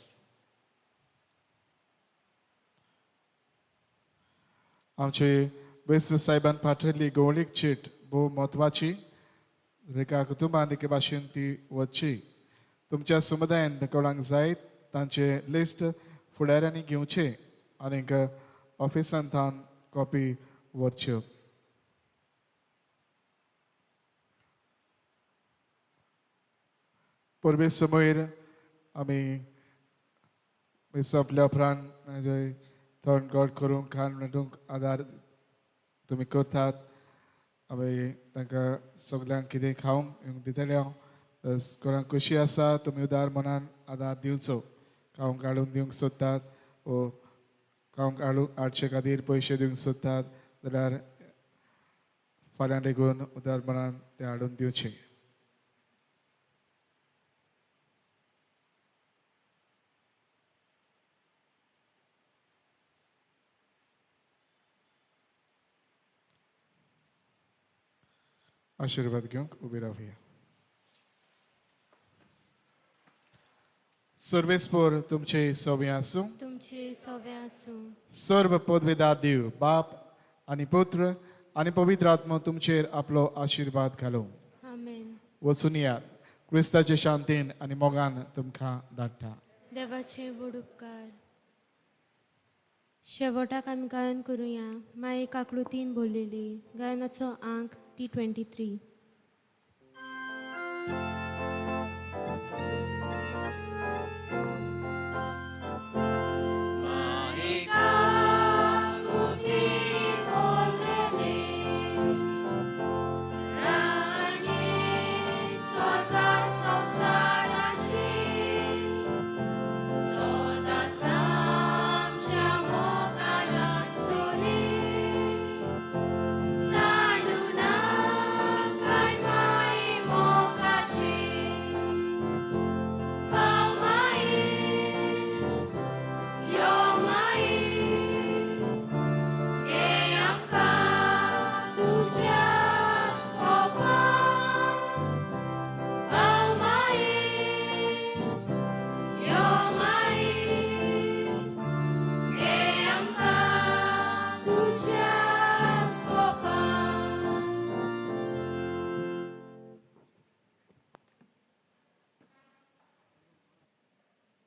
आमचे बेस्व साहेबान पाठयल्ली गोवळीक चीट भोव म्हत्वाची. रेखा कुटुंबान एके भाशेन ती वचची. तुमच्या समुदायान कोणाक जाय तांचे लिस्ट फुडाऱ्यांनी घेवचें आनीक ऑफिसान थावन कॉपी व्हरच्यो. परबे समयर आमी सोंपल्या उपरांत म्हणजे थंड गोड करूंक खाण मेटूंक आदार तुमी करतात. आमी तांकां सगल्यांक कितें खावंक येवंक दितले हांव. कोणाक खोशी आसा तुमी उदार मनान आदार दिवचो. खावंक हाडून दिवंक सोदतात वो खावंक हाडचे खातीर पयशे दिवंक सोदतात जाल्यार फाल्यां लेगून उदार मनान ते हाडून दिवचे. आशिर्वाद घेवंक उबी रावया. सर्वेस्पोर तुमचे सोवे आसूं. तुमचे सोवे आसूं. सर्व पदवेदार देव बाप आनी पुत्र आनी पवित्र आत्मो तुमचेर आपलो आशिर्वाद घालूं. आमेन. वचून यात क्रिस्ताचे शांतीन आनी मोगान तुमकां धाडटा. देवाचे व्हड उपकार. शेवटाक आमी गायन करुया माये काकळुतीन भरलेली. गायनाचो आंक T23.